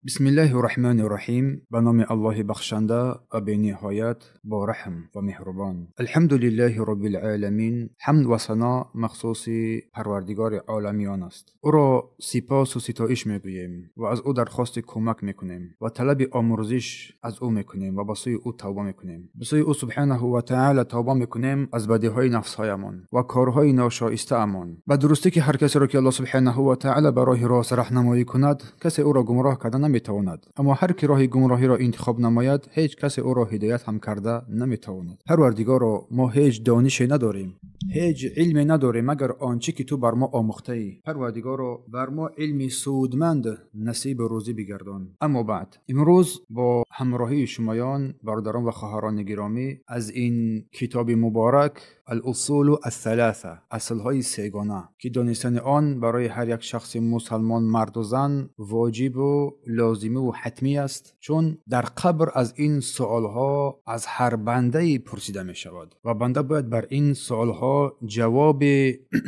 Бисмиллаҳи Раҳмони Раҳим. Ба номи Аллоҳи бахшанда ва бениҳоят бо раҳм ва меҳрубон. Алҳамдулиллаҳи Роббил оламин. Ҳамд ва сано махсуси Парвардигори оламиён аст. Ӯро сипосу ситоиш мегӯем ва аз ӯ дархости кӯмак мекунем ва талаби омӯрзиш аз ӯ мекунем ва ба сӯи ӯ тавба мекунем. Ба сӯи ӯ субҳанаҳу ва таъала тавба мекунем аз бадиҳои нафсҳоямон ва корҳои ношоистаамон. Ба дурустӣ ки ҳар касеро ки Аллоҳ субҳанаҳу ва таъала ба роҳи рост раҳнамоӣ кунад, касе ӯро гумроҳ карда наметавонад. Аммо ҳар ки роҳи гумроҳиро интихоб намояд, ҳеҷ касе ӯро ҳидоят ҳам карда наметавонад. Парвардигоро, мо ҳеҷ донише надорем, ҳеҷ илме надорем, магар он чӣ ки ту бар мо омӯхтаӣ. Парвардигоро, бар мо илми судманд насибу рӯзӣ бигардон. Аммо баъд, имрӯз бо ҳамроҳии шумоён, бародарон ва хоҳарони гиромӣ, аз ин китоби муборак Ал-Усулу ас-Саласа, аслҳои сегона, ки донистани он барои ҳар як шахси мусалмон, марду зан, воҷибу лозимиву ҳатмӣ аст, чун дар қабр аз ин суолҳо аз ҳар бандае пурсида мешавад ва банда бояд бар ин суолҳо ҷавоби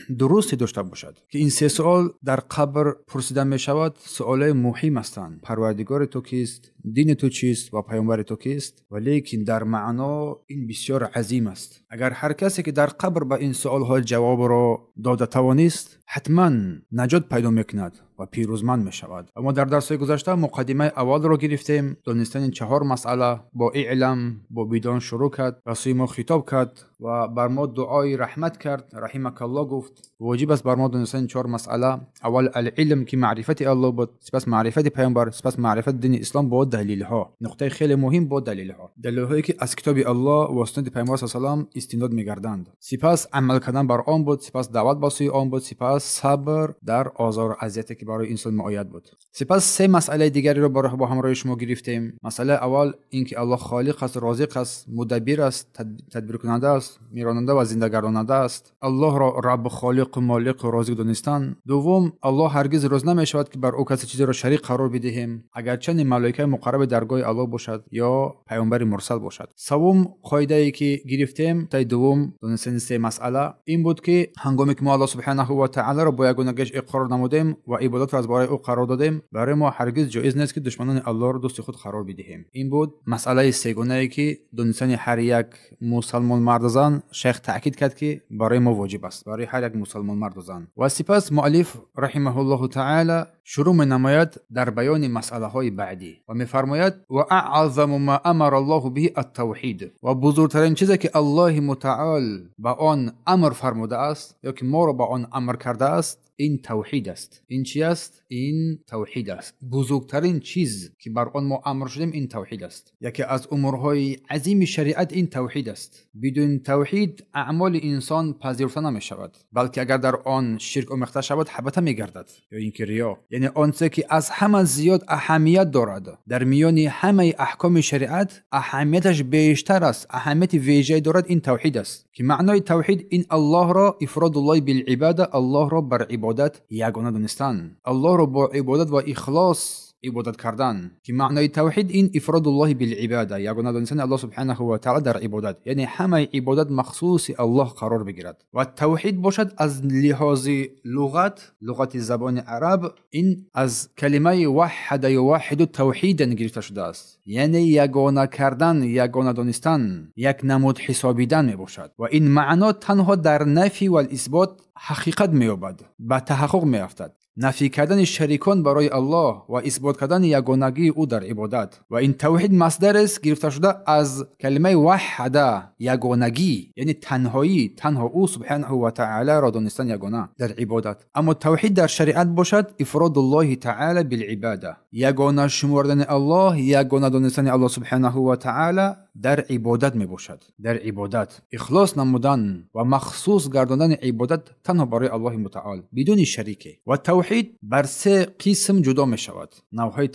дурусте дошта бошад, ки ин се суол дар қабр пурсида мешавад, суолҳои муҳим ҳастанд. Парвардигори ту кист, дини ту чист ва паёмбари ту кист? Ва лекин дар маъно ин бисёр азим аст. Агар ҳар касе ки дар қабр ба ин суолҳо ҷавобро дода тавонист, ҳатман наҷот пайдо мекунад ва пирӯзманд мешавад. Ва мо дар дарсҳои гузашта муқаддимаи аввалро гирифтем, донистани чаҳор масъала бо иълам, бо бидон шурӯъ кард, ба сӯи мо хитоб кард ва бар мо дуои раҳмат кард. Раҳимакаллоҳ гуфт. Воҷиб аст бар мо донистани чаҳор масъала. Аввал ал-илм, ки маърифати Аллоҳ буд, сипас маърифати паёмбар, сипас маърифати дини ислом бо далилҳо. Нуқтаи хеле муҳим бо далилҳо, далилҳое ки аз китоби Аллоҳ ва суннати паёмбар саллаллоҳу алайҳи васаллам истиндод мегарданд. Сипас амал кардан бар он буд, сипас даъват ба сӯи он буд, сипас сабр дар озору азияте ки барои инсон меояд буд. Сипас се масъалаи дигареро бо ҳамроҳи шумо гирифтем. Масъалаи аввал ин ки Аллоҳ холиқ аст, розиқ аст, мудаббир аст, тадбиркунанда аст, миронанда ва зиндагардонанда аст. Аллоҳро Рабб, холиқу молиқу розиқ донистан. Дуввум, Аллоҳ ҳаргиз рӯз намешавад ки бар ӯ касе чизеро шарик қарор бидиҳем, агарчанде малоикаи муқарраби даргоҳи Аллоҳ бошад ё паёмбари мурсал бошад. Севум қоидае ки гирифтем, таи дуввум донистани се масъала ин буд ки ҳангоме ки мо Аллоҳ субҳанаҳу ва таъаларо бо ягонагиаш иқрор намудем ва ибодатро аз бораи ӯ қарор додем, барои мо ҳаргиз ҷоиз нест ки душманони Аллоҳро дӯсти худ қарор бидиҳем. Ин буд масъалаи сегонае ки донистани ҳар як мусалмон марду зан, шайх таъкид кард ки барои мо воҷиб аст, барои ҳар як мусалмон марду зан. Ва сипас муаллиф раҳимаҳуллоҳу таъала шурӯъ менамояд дар баёни масъалаҳои баъдӣ ва мефармояд: ва аъзаму ма амара Аллоҳу биҳи ат-тавҳид. Ва бузургтарин чизе ки Аллоҳи мутаол ба он амр фармудааст ё ки моро ба он амр кардааст, ин тавҳид аст. Ин чи аст? Ин тавҳид аст. Бузургтарин чиз ки бар он мо амр шудем, ин тавҳид аст. Яке аз умурҳои азими шариат ин тавҳид аст. Бидуни тавҳид аъмоли инсон пазируфта намешавад, балки агар дар он ширк омехта шавад, ҳабата мегардад, ё ин ки риё. Яъне он чизе ки аз ҳама зиёд аҳамият дорад дар миёни ҳамаи аҳкоми шариат, аҳамияташ бештар аст, аҳамияти вежае дорад, ин тавҳид аст, ки маънои тавҳид ин Аллоҳро ифродуллоҳи билибада, Аллоҳро бар ибодат ягона донистан, Аллоҳро бо ибодат ва ихлос ибодат кардан, ки маънои тавҳид ин ифродуллоҳи билибада, ягона донистани Аллоҳ субҳанаҳу ва таъала дар ибодат, яъне ҳамаи ибодат махсуси Аллоҳ қарор бигирад. Ва тавҳид бошад аз лиҳози луғат, луғати забони араб, ин аз калимаи ваҳада юваҳиду тавҳидан гирифта шудааст, яъне ягона кардан, ягона донистан, як намуд ҳисобидан мебошад. Ва ин маъно танҳо дар нафи вал исбот ҳақиқат меёбад, ба таҳаққуқ меафтад. Нафӣ кардани шарикон барои Аллоҳ ва исбот кардани ягонагии ӯ дар ибодат. Ва ин тавҳид масдар аст гирифта шуда аз калимаи ваҳада, ягонагӣ, яъне танҳоӣ, танҳо ӯ субҳанаҳу ва таъаларо донистан ягона дар ибодат. Аммо тавҳид дар шариат бошад ифродуллоҳи таъала билибада, ягона шумордани Аллоҳ, ягона донистани Аллоҳ субҳанаҳу ва таъала дар ибодат мебошад. Дар ибодат ихлос намудан ва махсус гардондани ибодат танҳо барои Аллоҳи мутаол бидуни шарике. Ва тавҳид бар се қисм ҷудо мешавад. Навъҳои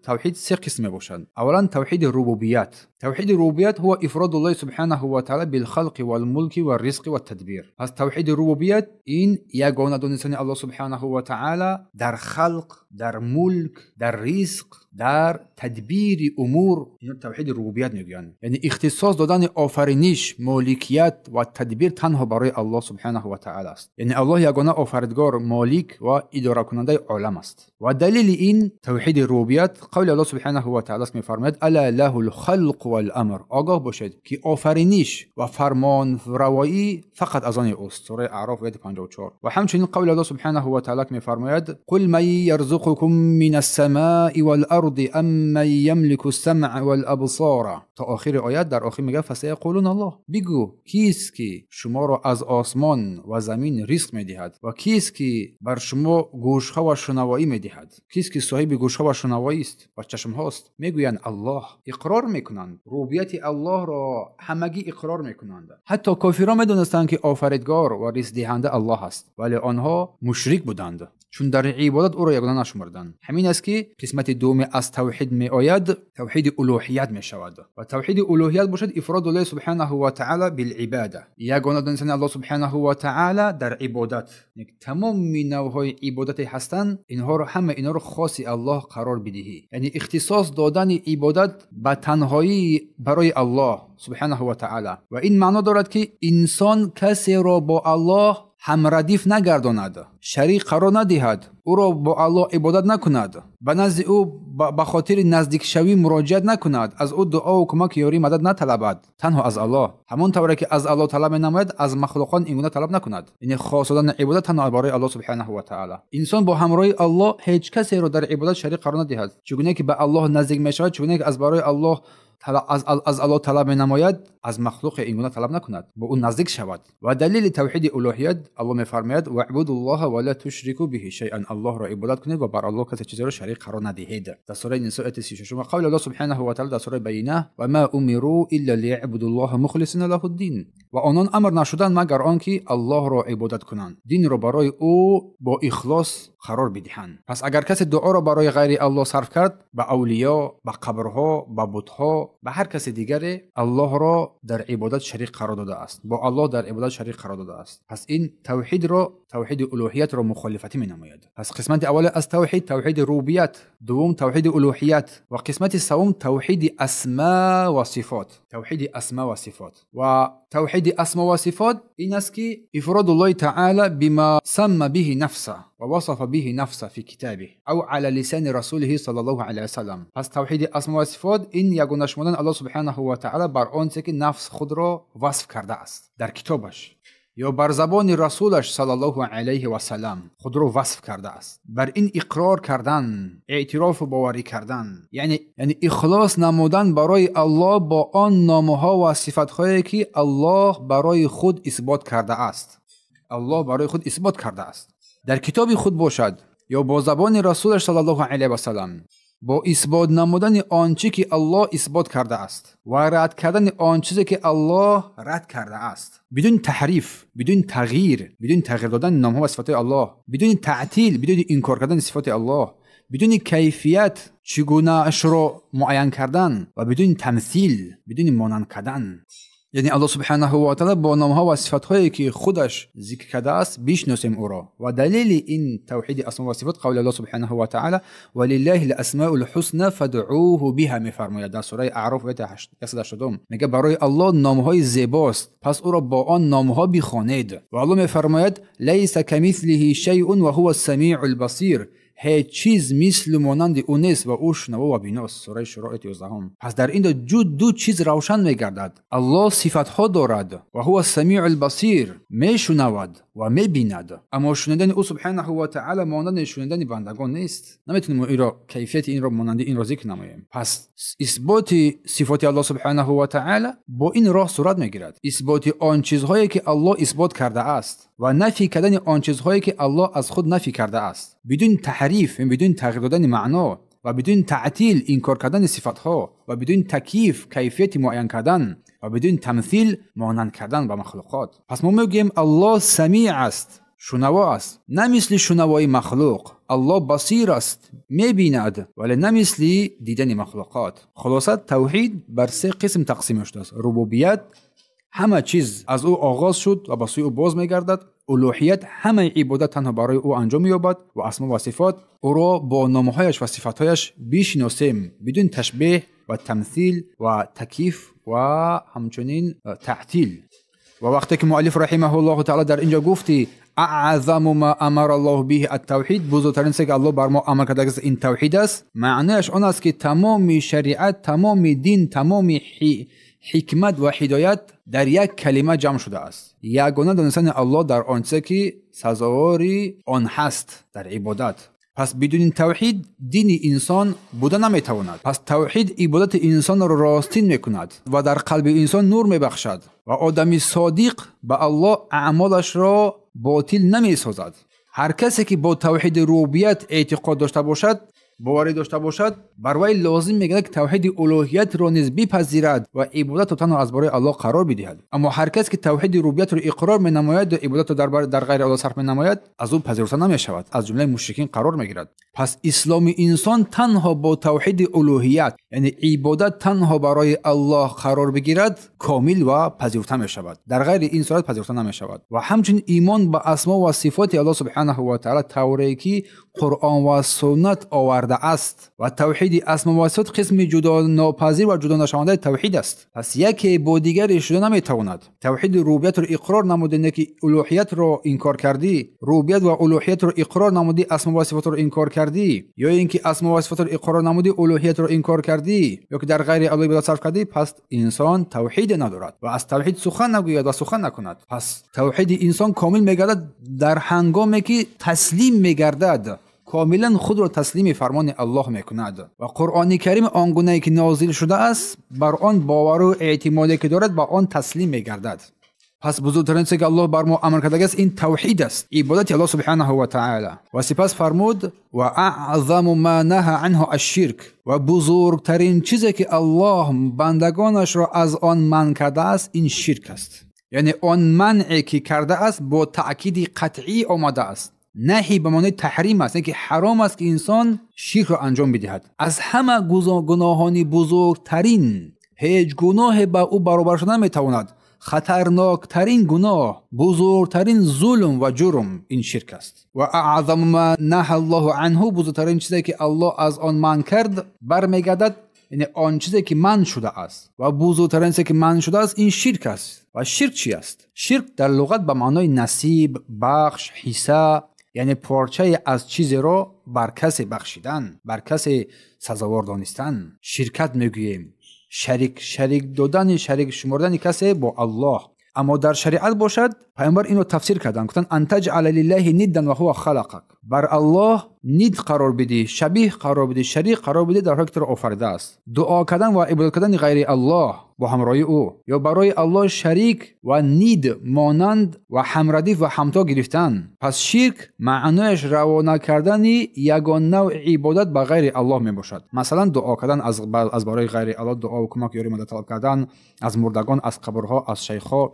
тавҳид се қисм мебошанд. Аввалан тавҳиди рубубият. Тавҳиди рубубият ҳува ифродуллоҳи субҳанаҳу ва таъала билхалқи валмулки варризқи ваттадбир. Пас тавҳиди рубубият ин ягона донистани Аллоҳ субҳанаҳу ва таъала дар халқ, дар мулк, дар ризқ, дар тадбири умур. Ино тавҳиди рубубият мегӯянд. Яъне ихтисос додани офариниш, моликият ва тадбир танҳо барои Аллоҳ субҳанаҳу ва таъала аст. Яъне Аллоҳ ягона офаридгор, молик ва идоракунандаи олам аст. Ва далили ин тавҳиди рубубият қавли Аллоҳ субҳанаҳу ва таъоло аст, мефармояд: ала лаҳул халқу вал амр. Огоҳ бошед, ки офариниш ва фармонравоӣ фақат аз они ӯст. Сураи Аъроф ояти 54. Ва ҳамчунин қавли Аллоҳ субҳанаҳу ва таъоло мефармояд: қул ман ярзуқукум минас самаи вал арди амман ямликус самъа вал абсора. То охири оят. Дар охир мегӯяд: фасаяқулун Аллоҳ. Бигӯ, кист ки шуморо аз осмон ва замин ризқ медиҳад ва кист ки бар шумо гӯшҳо ва шунавоӣ медиҳад? Кист ки соҳиби гӯшҳо ва шунавоист ва чашмҳост? Мегӯянд Аллоҳ. Иқрор мекунанд, рубубияти Аллоҳро ҳамагӣ иқрор мекунанд. Ҳатто кофирон медонистанд, ки офаридгор ва ризқдиҳанда Аллоҳ аст, вале онҳо мушрик буданд, чун дар ибодат ӯро ягона нашумурданд. Ҳамин аст, ки қисмати дуюми аз тавҳид меояд, тавҳиди улӯҳият мешавад. Ва тавҳиди улӯҳият бошад ифроду Аллоҳи субҳанаҳу ва таъоло билибода, ягона донистани Аллоҳ субҳанаҳу ва таъоло дар ибодат. Тамоми навъҳои ибодате ҳастанд, инҳоро ҳама инҳоро хоси Аллоҳ қарор бидиҳӣ, яъне ихтисос додани ибодат ба танҳоӣ барои Аллоҳ субҳанаҳу ва таъоло. Ва ин маъно дорад, ки инсон касеро бо Аллоҳ ҳамрадиф нагардонад, шарик қарор надиҳад, ӯро бо Аллоҳ ибодат накунад, ба назди ӯ ба хотири наздикшавӣ муроҷиат накунад, аз ӯ дуову кӯмак, ёрӣ, мадад наталабад, танҳо аз Аллоҳ. Ҳамон тавре ки аз Аллоҳ талаб менамояд, аз махлуқон ин гуна талаб накунад. Яъне хос додани ибодат танҳо барои Аллоҳ субҳанаҳу ва таъоло. Инсон бо ҳамроҳии Аллоҳ ҳеҷ касеро дар ибодат шарик қарор надиҳад. Чунки ки ба Аллоҳ наздик мешавад, чунки ки аз барои Аллоҳ аз Аллоҳ талаб менамояд, аз махлуқ ин гуна талаб накунад, бо ӯ наздик шавад. Ва далели тавҳиди улӯҳият Аллоҳ мефармояд: ваъбудуллоҳа ва ла тушрику биҳи шайъан. Аллоҳро ибодат кунед ва бар Аллоҳ касе чизеро шарик қарор надиҳед. Дар сураи Нисо ояти 36. Ва қавли Аллоҳ субҳанаҳу ва таъоло дар сураи Байина: ва ма умиру илла лияъбудуллоҳа мухлисина лаҳуддин. Ва онон амр нашуданд магар он ки Аллоҳро ибодат кунанд, динро барои ӯ бо ихлос қарор бидиҳанд. Пас агар касе дуоро барои ғайри Аллоҳ сарф кард, ба авлиё, ба қабрҳо, ба бутҳо, ба ҳар касе дигаре, Аллоҳро дар ибодат шарик қарор додааст, бо Аллоҳ дар ибодат шарик қарор додааст. Пас ин тавҳидро, тавҳиди улӯҳиятро мухолифатӣ менамояд. Пас қисмати аввал аз тавҳид тавҳиди рубубият, дуввум тавҳиди улӯҳият ва қисмати севум тавҳиди асма ва сифот. Тавҳиди асма ва сифот. Ва тавҳиди асма ва сифот ин аст, ки ифродуллоҳи таъоло бима самма биҳи нафса ва васафа биҳи нафса фи китобиҳ ав ала лисани расулиҳи саллаллоҳу алайҳи васаллам. Пас тавҳиди асма ва сифот ин ягона шумурдани Аллоҳ субҳанаҳу ва таъоло бар он чизе ки нафс худро васф кардааст дар китобаш ё бар забони расулаш саллаллоҳу алайҳи васаллам худро васф кардааст. Бар ин иқрор кардан, эътирофу боварӣ кардан, яъне ихлос намудан барои Аллоҳ бо он номҳо ва сифатҳое ки Аллоҳ барои худ исбот кардааст. Аллоҳ барои худ исбот кардааст дар китоби худ бошад ё бо забони расулаш саллаллоҳу алайҳи васаллам, бо исбот намудани он чӣ ки Аллоҳ исбот кардааст ва рад кардани он чизе ки Аллоҳ рад кардааст, бидуни таҳриф, бидуни тағйир, бидуни тағйир додани номҳо ва сифатҳои Аллоҳ, бидуни таътил, бидуни инкор кардани сифоти Аллоҳ, бидуни кайфият чӣ гунаашро муайян кардан ва бидуни тамсил, бидуни монанд кардан. Яъне Аллоҳ субҳанаҳу ва таъоло бо номҳо ва сифатҳое ки худаш зикр кардааст бишносем ӯро. Ва далели ин тавҳиди асмо ва сифат қавли Аллоҳ субҳанаҳу ва таъоло: валиллаҳи аласмаул ҳусна фадъууҳу биҳа мефармояд дар сураи Аъроф ояти 182. Мегӯяд барои Аллоҳ номҳои зебост, пас ӯро бо он номҳо бихонед. Ва Аллоҳ мефармояд: лайса камислиҳи шайъун ва ҳува ассамиъул басир. Ҳеҷ чиз мислу монанди ӯ нест ва ӯ шунаво ва биност. Сураи Шуро ояти 11. Пас дар ин ду чиз равшан мегардад. Аллоҳ сифатҳо дорад ва ҳува самиъул басир, мешунавад ва мебинад. Аммо шунидани ӯ субҳанаҳу ва таъоло монанди шунидани бандагон нест. Наметавонем инро, кайфияти инро монанди инро зикр намоем. Пас исботи сифоти Аллоҳ субҳанаҳу ва таъоло бо ин роҳ сурат мегирад. Исботи он чизҳое ки Аллоҳ исбот кардааст ва нафи кардани он чизҳое ки Аллоҳ аз худ нафи кардааст, бидуни таҳриф, бидуни тағйир додани маъно ва бидуни таътил, инкор кардани сифатҳо ва бидуни такйиф, кайфияти муайян кардан ва бидуни тамсил, монанд кардан ба махлуқот. Пас мо мегӯем Аллоҳ самиъ аст, шунаво аст, на мисли шунавои махлуқ. Аллоҳ басир аст, мебинад, вале на мисли дидани махлуқот. Хулоса, тавҳид бар се қисм тақсим шудааст. Рубубият, ҳама чиз аз ӯ оғоз шуд ва ба сӯи ӯ боз мегардад. Улӯҳият, ҳамаи ибодат танҳо барои ӯ анҷом меёбад. Ва асмо ва сифот, ӯро бо номҳояш ва сифатҳояш бишиносем, бидуни ташбеҳ ва тамсил ва такйиф ва ҳамчунин таътил. Ва вақте ки муаллиф раҳимаҳуллоҳу таъала дар инҷо гуфти аъзаму ма амара Аллоҳу биҳи ат-тавҳид, бузургтарин чизе ки Аллоҳ бар мо амр кардааст ин тавҳид аст, маънояш он аст ки тамоми шариат, тамоми дин, тамоми ҳикмат ва ҳидоят дар як калима ҷамъ шудааст. Ягона донистани Аллоҳ дар он чизе ки сазовори он ҳаст дар ибодат. Пас бидуни тавҳид дини инсон буда наметавонад. Пас тавҳид ибодати инсонро ростин мекунад ва дар қалби инсон нур мебахшад ва одами содиқ ба Аллоҳ аъмолашро ботил намесозад. Ҳар касе ки бо тавҳиди рубубият эътиқод дошта бошад, боварӣ дошта бошад, бар вай лозим мегардад ки тавҳиди улуҳиятро низ бипазирад ва ибодатро танҳо аз барои Аллоҳ қарор бидиҳад. Аммо ҳар кас ки тавҳиди рубубиятро иқрор менамояд ва ибодатро дар ғайри Аллоҳ сарф менамояд, аз ӯ пазируфта намешавад, аз ҷумлаи мушрикин қарор мегирад. Пас исломи инсон танҳо бо тавҳиди улуҳият, яъне ибодат танҳо барои Аллоҳ қарор бигирад, комил ва пазируфта мешавад. Дар ғайри ин сурат пазируфта намешавад. Ва ҳамчунин имон ба асмо ва сифоти Аллоҳ субҳанаҳу ва таъала тавре ки Қуръон ва суннат оварда аст ва тавҳиди асмо ва сифот қисми ҷудонопазир ва ҷудонашавандаи тавҳид аст. Пас яке бо дигаре шуда наметавонад. Тавҳиди рубубиятро иқрор намудӣ, ки улуҳиятро инкор кардӣ, рубубият ва улуҳиятро иқрор намудӣ, асмо ва сифотро инкор кардӣ, ё ин ки асмо ва сифотро иқрор намудӣ, улуҳиятро инкор кардӣ, ё ки дар ғайри Аллоҳ ибодат сарф кардӣ, пас инсон тавҳид надорад ва аз тавҳид сухан нагӯяд ва сухан накунад. Пас тавҳиди инсон комил мегардад дар ҳангоме ки таслим мегардад, комилан худро таслими фармони Аллоҳ мекунад ва Қуръони Карим он гунае ки нозил шудааст бар он бовару эътимоде ки дорад ба он таслим мегардад. Пас бузургтарин чизе ки Аллоҳ бар мо амр кардааст ин тавҳид аст, ибодати Аллоҳ субҳанаҳу ва таъала. Ва сипас фармуд ва аъзаму ма наҳа анҳу аш-ширк, ва бузургтарин чизе ки Аллоҳ бандагонашро аз он манъ кардааст ин ширк аст. Яъне он манъе ки кардааст бо таъкиди қатъӣ омадааст. Наҳи ба маънои таҳрим аст, яъне ки ҳаром аст ки инсон ширкро анҷом бидиҳад. Аз ҳама гуноҳони бузургтарин ҳеҷ гуноҳе ба ӯ баробар шуда наметавонад. Хатарноктарин гуноҳ, бузургтарин зулм ва ҷурм ин ширк аст. Ва аъзаму ма наҳа Аллоҳу анҳу, бузургтарин чизе ки Аллоҳ аз он манъ кард бармегардад, яъне он чизе ки манъ шудааст. Ва бузургтарин чизе ки манъ шудааст ин ширк аст. Ва ширк чи аст? Ширк дар луғат ба маънои насиб, бахш, ҳисса, яъне порчае аз чизеро бар касе бахшидан, бар касе сазовор донистан. Ширкат мегӯем, шарик додани, шарик шумордани касе бо Аллоҳ. Аммо дар шариат бошад, пайғамбар инро тафсир карданд, гуфтанд ан таҷъала лиллаҳи ниддан ва ҳува халақак. Бар Аллоҳ нид қарор бидӣ, шабиҳ қарор бидӣ, шарик қарор бидӣ дар ҳоле ки туро офаридааст. Дуо кардан ва ибодат кардани ғайри Аллоҳ бо ҳамроҳии ӯ, ё барои Аллоҳ шарик ва нид монанд ва ҳамрадиф ва ҳамто гирифтан. Пас ширк маънояш равона кардани ягон навъи ибодат ба ғайри Аллоҳ мебошад. Масалан, дуо кардан аз барои ғайри Аллоҳ, дуо ва кӯмак, ёрӣ, мадад талаб кардан аз мурдагон, аз қабрҳо, аз шайхҳо,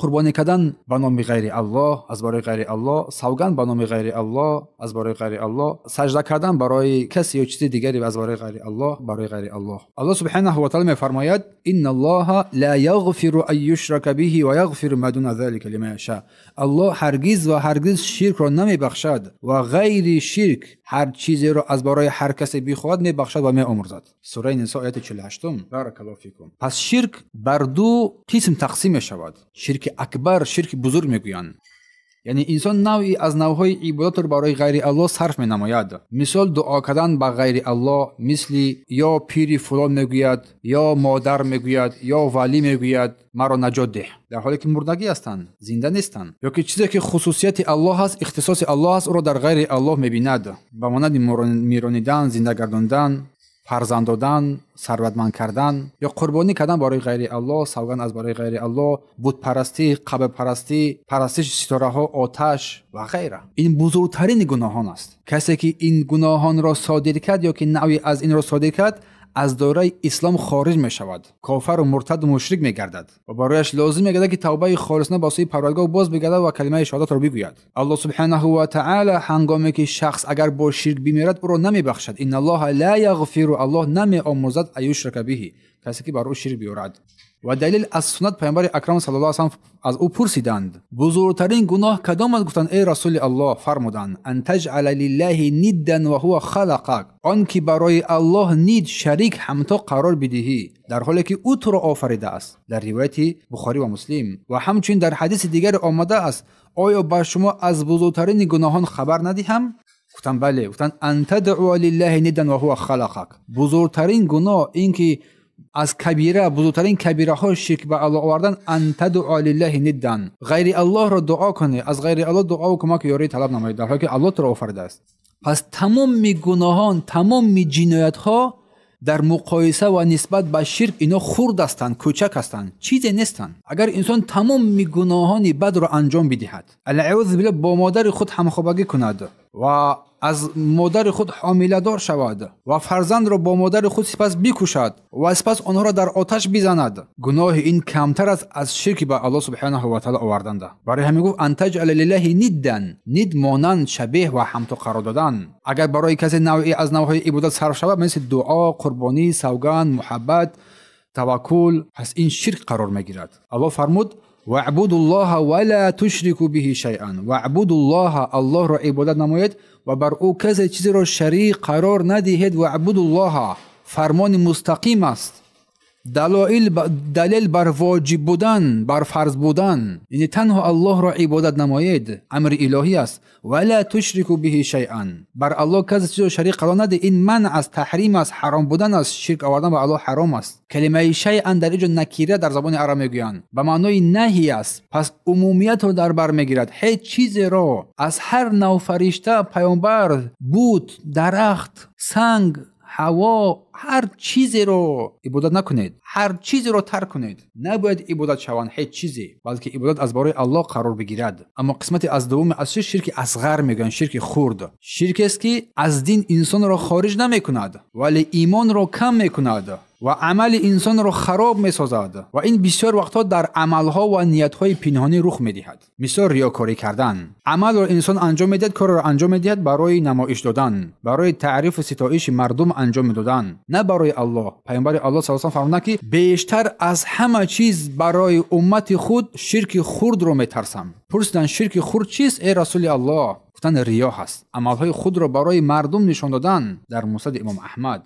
қурбонӣ кардан ба номи ғайри Аллоҳ, аз барои ғайри Аллоҳ, савганд ба номи ғайри Аллоҳ, аз барои ғайри Аллоҳ, сажда кардан барои касе ё чизи дигаре аз барои ғайри Аллоҳ, барои ғайри Аллоҳ. Аллоҳ субҳанаҳу ва таъала мефармояд: инналлоҳа ла яғфиру ан юшрака биҳи ва яғфиру ма дуна залика лиман яша. Аллоҳ ҳаргиз ва ҳаргиз ширкро намебахшад ва ғайри ширк ҳар чизеро аз барои ҳар касе бихоҳад мебахшад ва меомӯрзад. Сураи Нисо ояти 48. Баракаллоҳу фикум. Пас ширк бар ду қисм тақсим мешавад. Ширки акбар, ширки бузург мегӯянд. Яъне инсон навъи аз навъҳои ибодатро барои ғайри Аллоҳ сарф менамояд. Мисол, дуо кардан ба ғайри Аллоҳ, мисли ё пири фулон мегӯяд, ё модар мегӯяд, ё валӣ мегӯяд маро наҷот деҳ, дар ҳоле ки мурдагӣ ҳастанд, зинда нестанд. Ё ки чизе ки хусусияти Аллоҳ аст, ихтисоси Аллоҳ аст, ӯро дар ғайри Аллоҳ мебинад, ба монанди миронидан, зинда гардондан, фарзанд додан, сарватманд кардан ё қурбонӣ кардан барои ғайри Аллоҳ, савганд аз барои ғайри Аллоҳ, бутпарастӣ, қабрпарастӣ, парастиши ситораҳо, оташ ва ғайра. Ин бузургтарин гуноҳон аст. Касе ки ин гуноҳонро содир кард ё ки навъи аз инро содир кард, аз доираи ислом хориҷ мешавад, кофару муртаду мушрик мегардад ва барояш лозим мегардад ки тавбаи холисона ба сӯи Парвардигор боз бигардад ва калимаи шаҳодатро бигӯяд. Аллоҳ субҳанаҳу ва таъала ҳангоме ки шахс агар бо ширк бимирад, ӯро намебахшад. Инналлоҳа ла яғфиру, Аллоҳ намеомӯрзад ан юшрака биҳи, касе ки бар ӯ ширк биёрад. Ва далил аз суннат паёмбари акрам саллаллоҳу алайҳи ва саллам аз ӯ пурсиданд: бузургтарин гуноҳ кадом аст? Гуфтанд: эй расули Аллоҳ. Фармуданд: ан таҷъала лиллаҳи ниддан ва ҳува халақак, он ки барои Аллоҳ нид, шарик, ҳамто қарор бидиҳӣ, дар ҳоле ки ӯ туро офаридааст. Дар ривояти Бухорӣ ва Муслим. Ва ҳамчунин дар ҳадиси дигаре омадааст: оё ба шумо аз бузургтарин гуноҳон хабар надиҳам? Гуфтанд: бале. Гуфтанд: ан тадъуа лиллаҳи ниддан ва ҳува халақак. Бузургтарин гуноҳ ин ки аз кабира, бузургтарин кабираҳо ширк ба Аллоҳ овардан, ан тадъуа лиллаҳи ниддан, ғайри Аллоҳро дуо кунӣ, аз ғайри Аллоҳ дуо ва кӯмак ва ёрӣ талаб намоӣ, дар ҳоле ки Аллоҳ туро офаридааст. Пас тамоми гуноҳон, тамоми ҷиноятҳо дар муқоиса ва нисбат ба ширк ино хурд ҳастанд, кӯчак ҳастанд, чизе нестанд. Агар инсон тамоми гуноҳони бадро анҷом бидиҳад, алъаузу биллаҳ, бо модари худ ҳамхобагӣ кунад ва аз модари худ ҳомиладор шавад ва фарзандро бо модари худ сипас бикушад ва сипас онҳоро дар оташ бизанад, гуноҳи ин камтар аст аз ширки ба Аллоҳ субҳанаҳу ва таъоло оварданда. Барои ҳамин гуфт: ан таҷъала лиллаҳи ниддан, нид монанд, шабеҳ ва ҳамто қарор додан. Агар барои касе навъе аз навъҳои ибодат сарф шавад, мисли дуо, қурбонӣ, савганд, муҳаббат, таваккул, пас ин ширк қарор мегирад. Аллоҳ фармуд: ваъбуду ллоҳа ва ла тушрику биҳи шайъан. Ваъбуду ллоҳа, Аллоҳро ибодат намоед ва бар ӯ касе чизеро шарик қарор надиҳед. Ваъбуду ллоҳа фармони мустақим аст, далел бар воҷиб будан, бар фарз будан, яъне танҳо Аллоҳро ибодат намоед, амри илоҳӣ аст. Ва ла тушрику биҳи шайъан, бар Аллоҳ касе чизеро шарик қарор надиҳед. Ин манъ аст, таҳрим аст, ҳаром будан аст, ширк овардан ба Аллоҳ ҳаром аст. Калимаи шайъан дар инҷо накира дар забони араб мегӯянд, ба маънои наҳӣ аст. Пас умумиятро дар бар мегирад. Ҳеҷ чизеро аз ҳар нав фаришта, паёмбар, бут, дарахт, санг, ҳаво, ҳар чизеро ибодат накунед, ҳар чизеро тарк кунед. Набояд ибодат шаванд ҳеҷ чизе, балки ибодат аз барои Аллоҳ қарор бигирад. Аммо қисмати аз дуввуми аз ширки асғар мегӯянд, ширки хурд. Ширкест ки аз дин инсонро хориҷ намекунад, вале имонро кам мекунад ва амали инсонро хароб месозад. Ва ин бисёр вақтҳо дар амалҳо ва ниятҳои пинҳонӣ рух медиҳад. Мисол риёкорӣ кардан. Амалро инсон анҷом медиҳад, корро анҷом медиҳад барои намоиш додан, барои таърифу ситоиши мардум анҷом медодан, на барои Аллоҳ. Паёмбари Аллоҳ саллаллоҳу алайҳи васаллам фармуданд ки бештар аз ҳама чиз барои уммати худ ширки хурдро метарсам. Пурсиданд: ширки хурд чист, эй расули Аллоҳ? Гуфтанд: риё ҳаст, амалҳои худро барои мардум нишон додан. Дар муснади имом Аҳмад.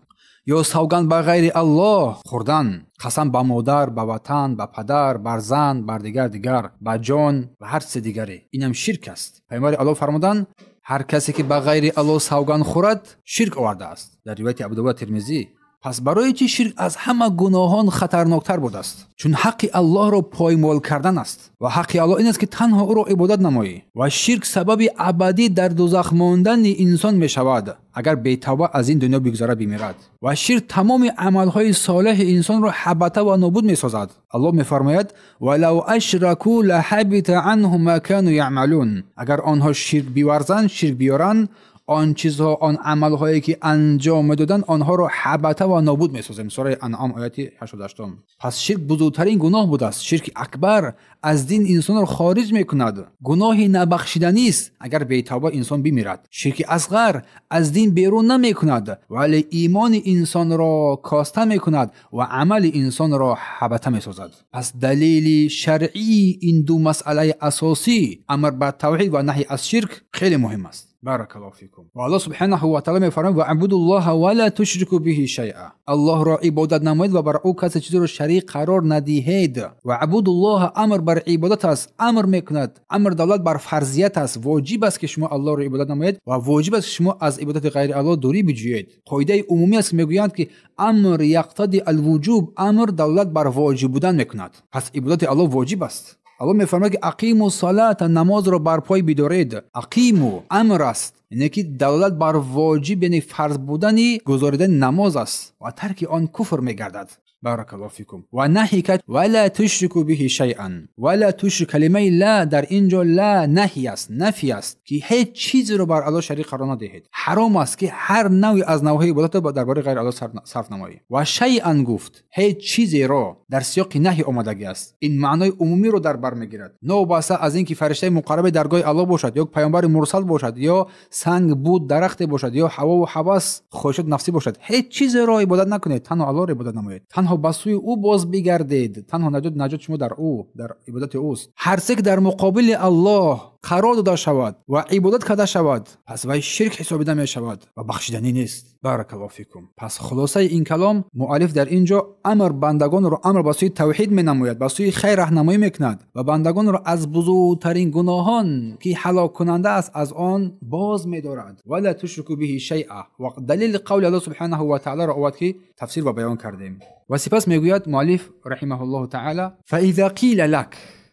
Ё савганд ба ғайри Аллоҳ хӯрдан, қасам ба модар, ба ватан, ба падар, бар зан, бар дигар, ба ҷон ва ҳар чизи дигаре. Инам ширк аст. Паёмбари Аллоҳ фармуданд: ҳар касе ки ба ғайри Аллоҳ савганд хӯрад, ширк овардааст. Дар ривояти Абудовуд Термизӣ. Пас барои чӣ ширк аз ҳама гуноҳон хатарноктар будааст? Чун ҳаққи Аллоҳро поймол кардан аст ва ҳаққи Аллоҳ ин аст ки танҳо ӯро ибодат намоӣ. Ва ширк сабаби абадӣ дар дӯзах мондани инсон мешавад, агар бетавба аз ин дунё бигзарад, бимирад. Ва ширк тамоми амалҳои солеҳи инсонро ҳабата ва нобуд месозад. Аллоҳ мефармояд: валав ашраку лаҳабита анҳум ма кану яъмалун. Агар онҳо ширк биварзанд, ширк биёранд, он чизҳо, он амалҳое ки анҷом медоданд, онҳоро ҳабата ва нобуд месозем. Сураи Анъом ояти 88. Пас ширк бузургтарин гуноҳ будааст. Ширки акбар аз дин инсонро хориҷ мекунад. Гуноҳи набахшиданист агар бетавба инсон бимирад. Ширки асғар аз дин берун намекунад, вале имони инсонро коста мекунад ва амали инсонро ҳабата месозад. Пас далели шаръии ин ду масъалаи асосӣ, амр ба тавҳид ва наҳй аз ширк, хеле муҳим аст. Баракаллоҳу фикум. Ва Аллоҳ субҳанаҳу ва таъоло мефармояд: ваъбуду ллоҳа ва ла тушрику биҳи шайъа. Аллоҳро ибодат намоед ва бар ӯ касе чизеро шарик қарор надиҳед. Ваъбуду ллоҳа амр бар ибодат аст, амр мекунад. Амр давлат бар фарзият аст. Воҷиб аст ки шумо Аллоҳро ибодат намоед ва воҷиб аст ки шумо аз ибодати ғайри Аллоҳ дурӣ биҷӯед. Қоидаи умумӣ аст ки мегӯянд ки амр яқтади алвуҷуб, амр давлат бар воҷиб будан мекунад. Пас ибодати Аллоҳ воҷиб аст. Аллоҳ мефармояд ки ақиму салата, намозро барпой бидоред. Ақиму амр аст, яъне ки далолат бар воҷиб, яъне фарз будани гузоридани намоз аст ва тарки он куфр мегардад. Баракаллоҳу фикум. Ва наҳй кард: ва ла тушрику биҳи шайъан. Ва ла тушрик, калимаи ла дар инҷо ла наҳй аст, нафй аст, ки ҳеҷ чизеро бар Аллоҳ шарик қарор надиҳед. Ҳаром аст ки ҳар навъе аз навъҳои ибодатро дар бораи ғайри Аллоҳ сарф намоӣ. Ва шайъан гуфт, ҳеҷ чизеро дар сиёқи наҳй омадагӣ аст. Ин маънои умумиро дар бар мегирад. Новобаста аз ин ки фариштаи муқарраби даргоҳи Аллоҳ бошад, ё паёмбари мурсал бошад, ё санг, буд, дарахте бошад, ё ҳаво ва ҳавас, хоҳишоти нафсӣ бошад, ҳеҷ чизеро ибодат накунед, танҳо Аллоҳро ибодат намоед. танҳо ба сӯи ӯ боз бигардед. Танҳо наҷот шумо дар ӯ, дар ибодати ӯст. Ҳар се ки дар муқобили Аллоҳ қарор дода шавад ва ибодат карда шавад, пас вай ширк ҳисобида мешавад ва бахшиданӣ нест. Баракаллоҳу фикум. Пас хулосаи ин калом, муаллиф дар ин ҷо амр бандагонро амр ба сӯи тавҳид менамояд, ба сӯи хайр раҳнамоӣ мекунад ва бандагонро аз бузургтарин гуноҳон ки ҳалоккунанда аст аз он боз медорад. Вала тушрику биҳи шайъа. Ва далели қавли Аллоҳ субҳанаҳу ва таъолоро овард ки тафсир ва баён кардем. Ва сипас мегӯяд муаллиф раҳимаҳуллоҳу таъоло: фаиза қила лак,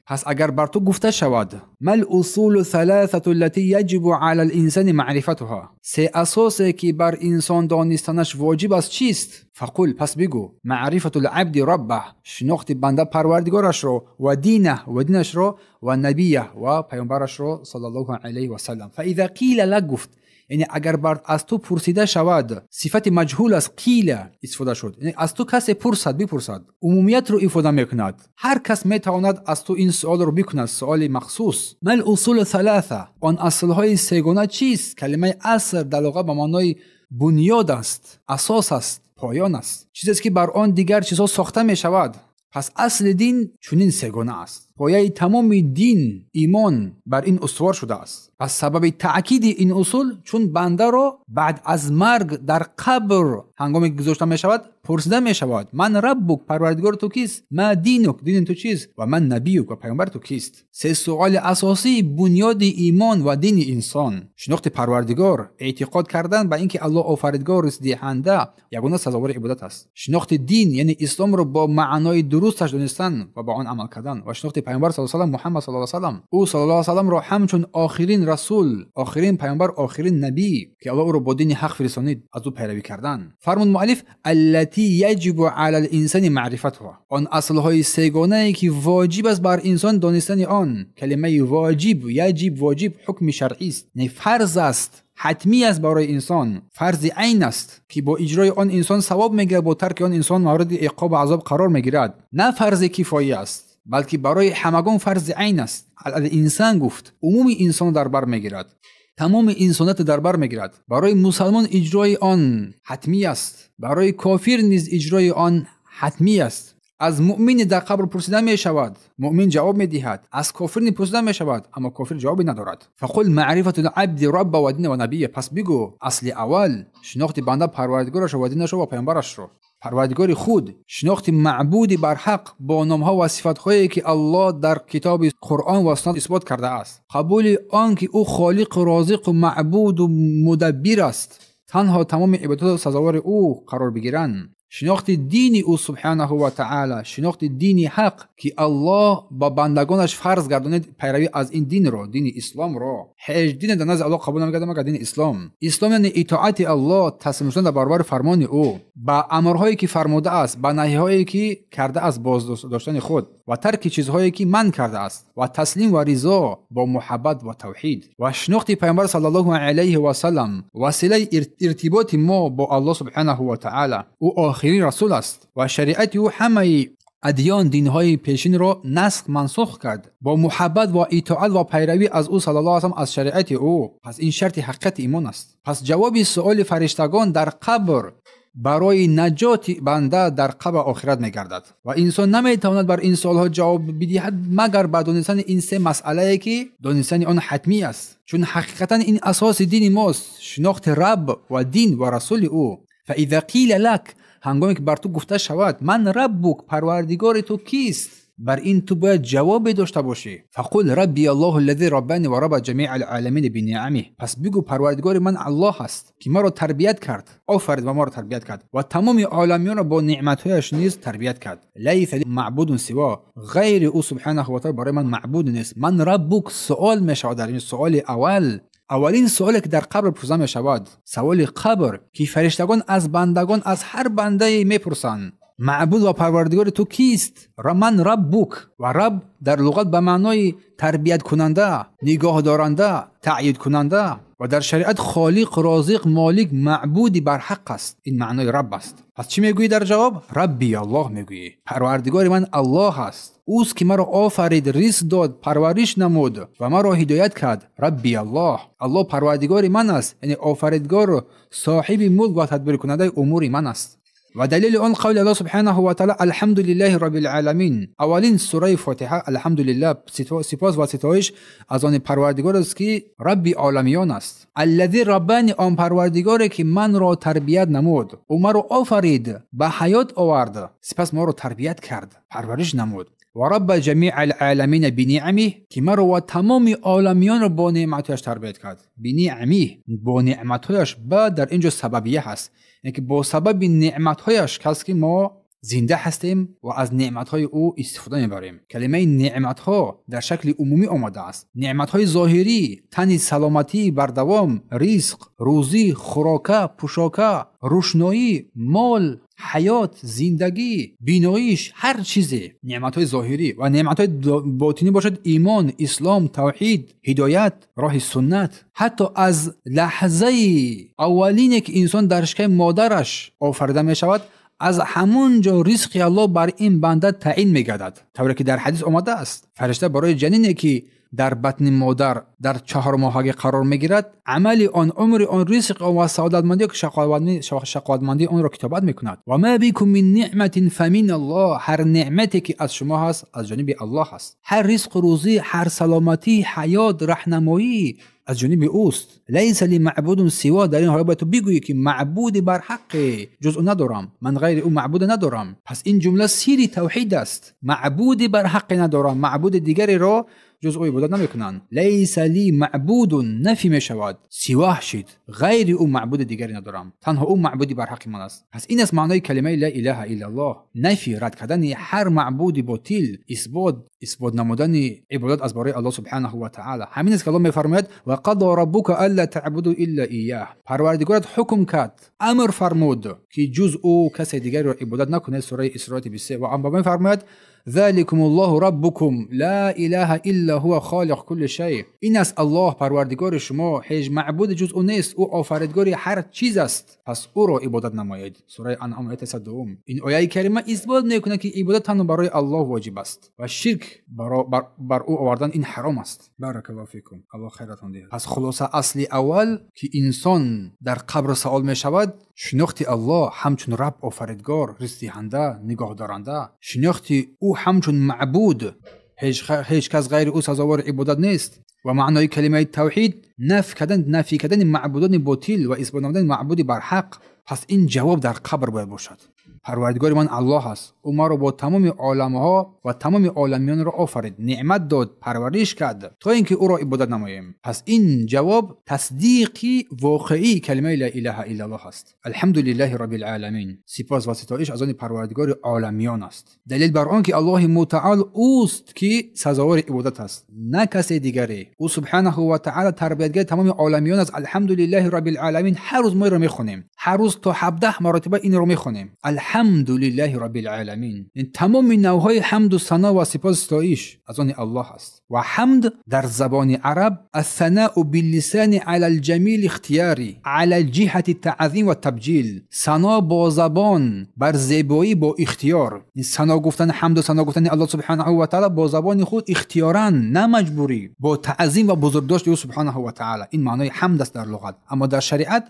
пас агар бар ту гуфта шавад, мал усулу саласату аллати яҷибу ала л-инсани маърифатуҳа, се асосе ки бар инсон донистанаш воҷиб аст чист? Фақул, пас бигӯ, маърифату л-абди раббаҳ, шинохти банда парвардигорашро, ва динаҳ, ва динашро, ва набияҳ, ва паёмбарашро саллаллоҳу алайҳи васаллам. Фаиза қила лак гуфт, яъне агар бар аз ту пурсида шавад, сифати маҷҳул аст, қила истифода шуд, яъне аз ту касе пурсад, бипурсад, умумиятро ифода мекунад. Ҳар кас метавонад аз ту ин суолро бикунад, суоли махсус. Мал усулу саласа, он аслҳои сегона чист? Калимаи аср дар луға ба маънои бунёд аст, асос аст, поён аст, чизест ки бар он дигар чизҳо сохта мешавад. Пас асли дин чунин сегона аст. Пояи тамоми дин, имон бар ин устувор шудааст. Пас сабаби таъкиди ин усул, чун бандаро баъд аз марг дар қабр ҳангоме ки гузошта мешавад пурсида мешавад: ман раббук, парвардигори ту кист? Ма динук, дини ту чист? Ва ман набиюк, ва паёмбари ту кист? Се суоли асосии бунёди имон ва дини инсон: шинохти парвардигор, эътиқод кардан ба ин ки Аллоҳ офаридгор, ризқдиҳанда, ягона сазовори ибодат аст. Шинохти дин, яъне исломро бо маънои дурусташ донистан ва ба он амал кардан, ва шинохти паёмбар саллаллоҳу алайҳи васаллам, Муҳаммад саллаллоҳу алайҳи васаллам, ӯ саллаллоҳу алайҳи васалламро ҳамчун охирин расул, охирин паёмбар, охирин набӣ ки Аллоҳ ӯро бо дини ҳақ фиристонид, аз ӯ пайравӣ кардан. Фармуд муаллиф: аллати яҷибу ала л-инсани маърифатуҳа, он аслҳои сегонае ки воҷиб аст бар инсон донистани он. Калимаи воҷиб, яҷиб, воҷиб ҳукми шаръист, яъне фарз аст, ҳатмӣ аст барои инсон, фарзи айн аст ки бо иҷрои он инсон савоб мегирад, бо тарки он инсон мавриди иқоб ва азоб қарор мегирад. На фарзи кифоӣ аст, балки барои ҳамагон фарзи айн аст. Ал-инсан гуфт умуми инсон дар бар мегирад, тамоми инсоният дар бар мегирад. Барои мусалмон иҷрои он ҳатмӣ аст, барои кофир низ иҷрои он ҳатмӣ аст. Аз муъмини дар қабр пурсида мешавад, муъмин ҷавоб медиҳад. Аз кофир ни пурсида мешавад, аммо кофир ҷавобе надорад. Фақул маърифату л-абди рабба ва дина ва набия, пас бигӯ асли аввал шинохти банда парвардигорашро ва динашро ва паёмбарашро. Парвардигори худ, шинохти маъбуди барҳақ бо номҳо ва сифатҳое ки Аллоҳ дар китоби Қуръон ва суннат исбот кардааст. Қабули он ки ӯ холиқу розиқу маъбуду мудаббир аст, танҳо тамоми ибодатҳо сазовори ӯ қарор бигиранд. Шинохти дини ӯ субҳанаҳу ва таъола, шинохти дини ҳақ ки Аллоҳ ба бандагонаш фарз гардонид пайравӣ аз ин динро, дини исломро. Ҳеҷ дине дар назди Аллоҳ қабул намегардад магар дини ислом. Ислом яъне итоати Аллоҳ, таслим шудан дар баробари фармони ӯ, ба амрҳое ки фармудааст, ба наҳиҳое ки кардааст, боздоштани худ ва тарки чизҳое ки манъ кардааст, ва таслим ва ризо бо муҳаббат ва тавҳид. Ва шинохти паёмбар саллаллоҳу алайҳи васаллам, василаи иртиботи мо бо Аллоҳ субҳанаҳу ва таъола. Ӯ охирин расул аст ва шариати ӯ ҳамаи адён, динҳои пешинро насх, мансух кард. Бо муҳаббат ва итоат ва пайравӣ аз ӯ саллаллоҳу алайҳи васаллам, аз шариати ӯ. Пас ин шарти ҳақиқати имон аст. Пас ҷавоби суоли фариштагон дар қабр барои наҷоти банда дар қабр охират мегардад ва инсон наметавонад бар ин суолҳо ҷавоб бидиҳад магар ба донистани ин се масъалае ки донистани он ҳатмӣ аст, чун ҳақиқатан ин асоси дини мост, шинохти раб ва дин ва расули ӯ. Фаиза қила лак, ҳангоме ки бар ту гуфта шавад ман раббук, парвардигори ту кист, бар ин ту бояд ҷавобе дошта бошӣ. Фақул рабби аллоҳу аллази раббани ва рабба ҷамиа алъаламина биниъамиҳ, пас бигӯ парвардигори ман Аллоҳ аст ки маро тарбият кард, офарид ва маро тарбият кард ва тамоми оламиёнро бо неъматҳояш низ тарбият кард. Лайса ли маъбудун сиво, ғайри ӯ субҳанаҳу ва таъола барои ман маъбуд нест. Ман раббук суол мешавад дар ин суоли аввал. Аввалин суоле ки дар қабр пурсида мешавад, саволи қабр ки фариштагон аз бандагон, аз ҳар бандае мепурсанд: маъбуд ва парвардигори ту кист? Ман раббук. Ва раб дар луғат ба маънои тарбияткунанда, нигоҳдоранда, таъйидкунанда ва дар шариат холиқ, розиқ, молик, маъбуди барҳақ аст. Ин маънои раб аст. Пас чӣ мегӯӣ дар ҷавоб? Рабби Аллоҳ мегӯӣ. Парвардигори ман Аллоҳ аст. Ӯст ки маро офарид, ризқ дод, парвариш намуд ва маро ҳидоят кард. Рабби Аллоҳ. Аллоҳ парвардигори ман аст, яъне офаридгор, соҳиби мулк ва тадбиркунандаи умури ман аст. ва далили он қавли Аллоҳ субҳанаҳу ва таъала: алҳамдулиллаҳи роббил оламин. Аввалин сураи Фотиҳа алҳамдулиллаҳ, сипос ва ситоиш аз он Парвардигор аст, ки Рабби оламиён аст. Аллази раббани, он Парвардигоре ки манро тарбият намуд, ӯ маро офарид, ба ҳаёт овард, сипас моро тарбият кард, парвариш намуд. Ва рабба ҷамиъал оламина биниъамиҳ, ки маро ва тамоми оламиёнро бо неъматҳояш тарбият кард. Биниъамиҳ, бо неъматҳояш, ба дар ин ҷо сабабия ҳаст, яъне ки бо сабаби неъматҳояш кас ки мо зинда ҳастем ва аз неъматҳои ӯ истифода мебарем. Калимаи неъматҳо дар шакли умумӣ омадааст. Неъматҳои зоҳирӣ, тани саломатӣ бардавом, ризқ, рӯзӣ, хӯрока, пӯшока, рӯшноӣ, мол, ҳаёт, зиндагӣ, биноиш, ҳар чизе. Неъматҳои зоҳирӣ ва неъматҳои ботинӣ бошад имон, ислом, тавҳид, ҳидоят, роҳи суннат. Ҳатто аз лаҳзаи аввалине ки инсон дар шиками модараш офарида мешавад, аз ҳамон ҷо ризқи Аллоҳ бар ин банда таъин мегардад. Тавре ки дар ҳадис омадааст, фаришта барои ҷанине ки дар батни модар дар 4 моҳагӣ қарор мегирад, амали он, умри он, ризқи он ва саодатмандӣ ки шақоватмандии онро китобат мекунад. Ва ма бикум мин ниъматин фамин Аллоҳ, ҳар неъмате ки аз шумо ҳаст аз ҷониби Аллоҳ ҳаст. Ҳар ризқу рӯзӣ, ҳар саломатӣ, ҳаёт, раҳнамоӣ аз ҷониби ӯст. Лайса ли маъбудун сиво, дар ин ҳол бояд ту бигӯӣ ки маъбуди барҳаққе ҷуз ӯ надорам, ман ғайри ӯ маъбуде надорам. Пас ин ҷумла сири тавҳид аст. Маъбуди барҳаққе надорам, маъбуди дигареро ҷуз ӯ ибодат намекунанд. Лайса ли маъбудун нафи мешавад, сивоҳ шид, ғайри ӯ маъбуди дигаре надорам, танҳо ӯ маъбуди барҳаққи ман аст. Пас ин аст маънои калимаи ла илаҳа иллаллоҳ, нафи, рад кардани ҳар маъбуди ботил, исбот намудани ибодат аз барои Аллоҳ субҳанаҳу ва таъала. Ҳамин аст ки Аллоҳ мефармояд: ва қадо раббука алла таъбуду илла ияҳ. Парвардигорат ҳукм кард, амр фармуд ки ҷуз ӯ касе дигареро ибодат накунед. Сураи Исро 23. Ва аммо мефармояд: ذلكم الله ربكم لا إله إلا هو خالق كل شيء. این است الله پروردگار شما، هیچ معبود جز او نیست، او آفریدگار هر چیز است، پس او را عبادت نمایید. سوره انعام آیه 102. این آیه کریمه اثبات میکنه که عبادت تنها برای الله واجب است و شرک بر او آوردن این حرام است. بارک الله فیکم، الله خیرتان دهد. پس خلاصه اصل اول که انسان در قبر سوال می شود، شناخت الله همچون رب آفریدگار، رزق دهنده، نگاهدارنده، شناخت او همچون معبود، هیچ کس غیر او سزاوار عبادت نیست. و معنای کلمه توحید نفی کردن معبودان باطل و اثبات نمودن معبود برحق. پس این جواب در قبر باید باشد. پروردگار من الله است، او ما را با تمام عالمها و تمام عالمیان را آفرید، نعمت داد، پرورش کرد تا اینکه او را عبادت نماییم. پس این جواب تصدیقی واقعی کلمه لا اله الا الله است. الحمدلله رب العالمین، سپاس و ستایش از آن پروردگار عالمیان است. دلیل بر آن که الله متعال اوست که سزاوار عبادت است، نه کس دیگری. او سبحانه و تعالی تربیتگر تمام عالمیان است. الحمدلله رب العالمین، هر روز ما را میخوانیم، هر روز تا 17 مرتبه این را میخوانیم. الحمدلله رب العالمین. این تمام نوعهای حمد و ثنا و سپاس ستایش از آن الله است. و حمد در زبان عرب الثناء باللسان على الجمیل اختیاری على جهة التعظیم و تبجیل، ثنا با زبان بر زیبایی با اختیار. این ثنا گفتن، حمد و ثنا گفتن الله سبحانه و تعالی با زبان خود اختیارا، نه مجبوری، با تعظیم و بزرگداشت او سبحانه و تعالی. این معنای حمد است در لغت. اما در شریعت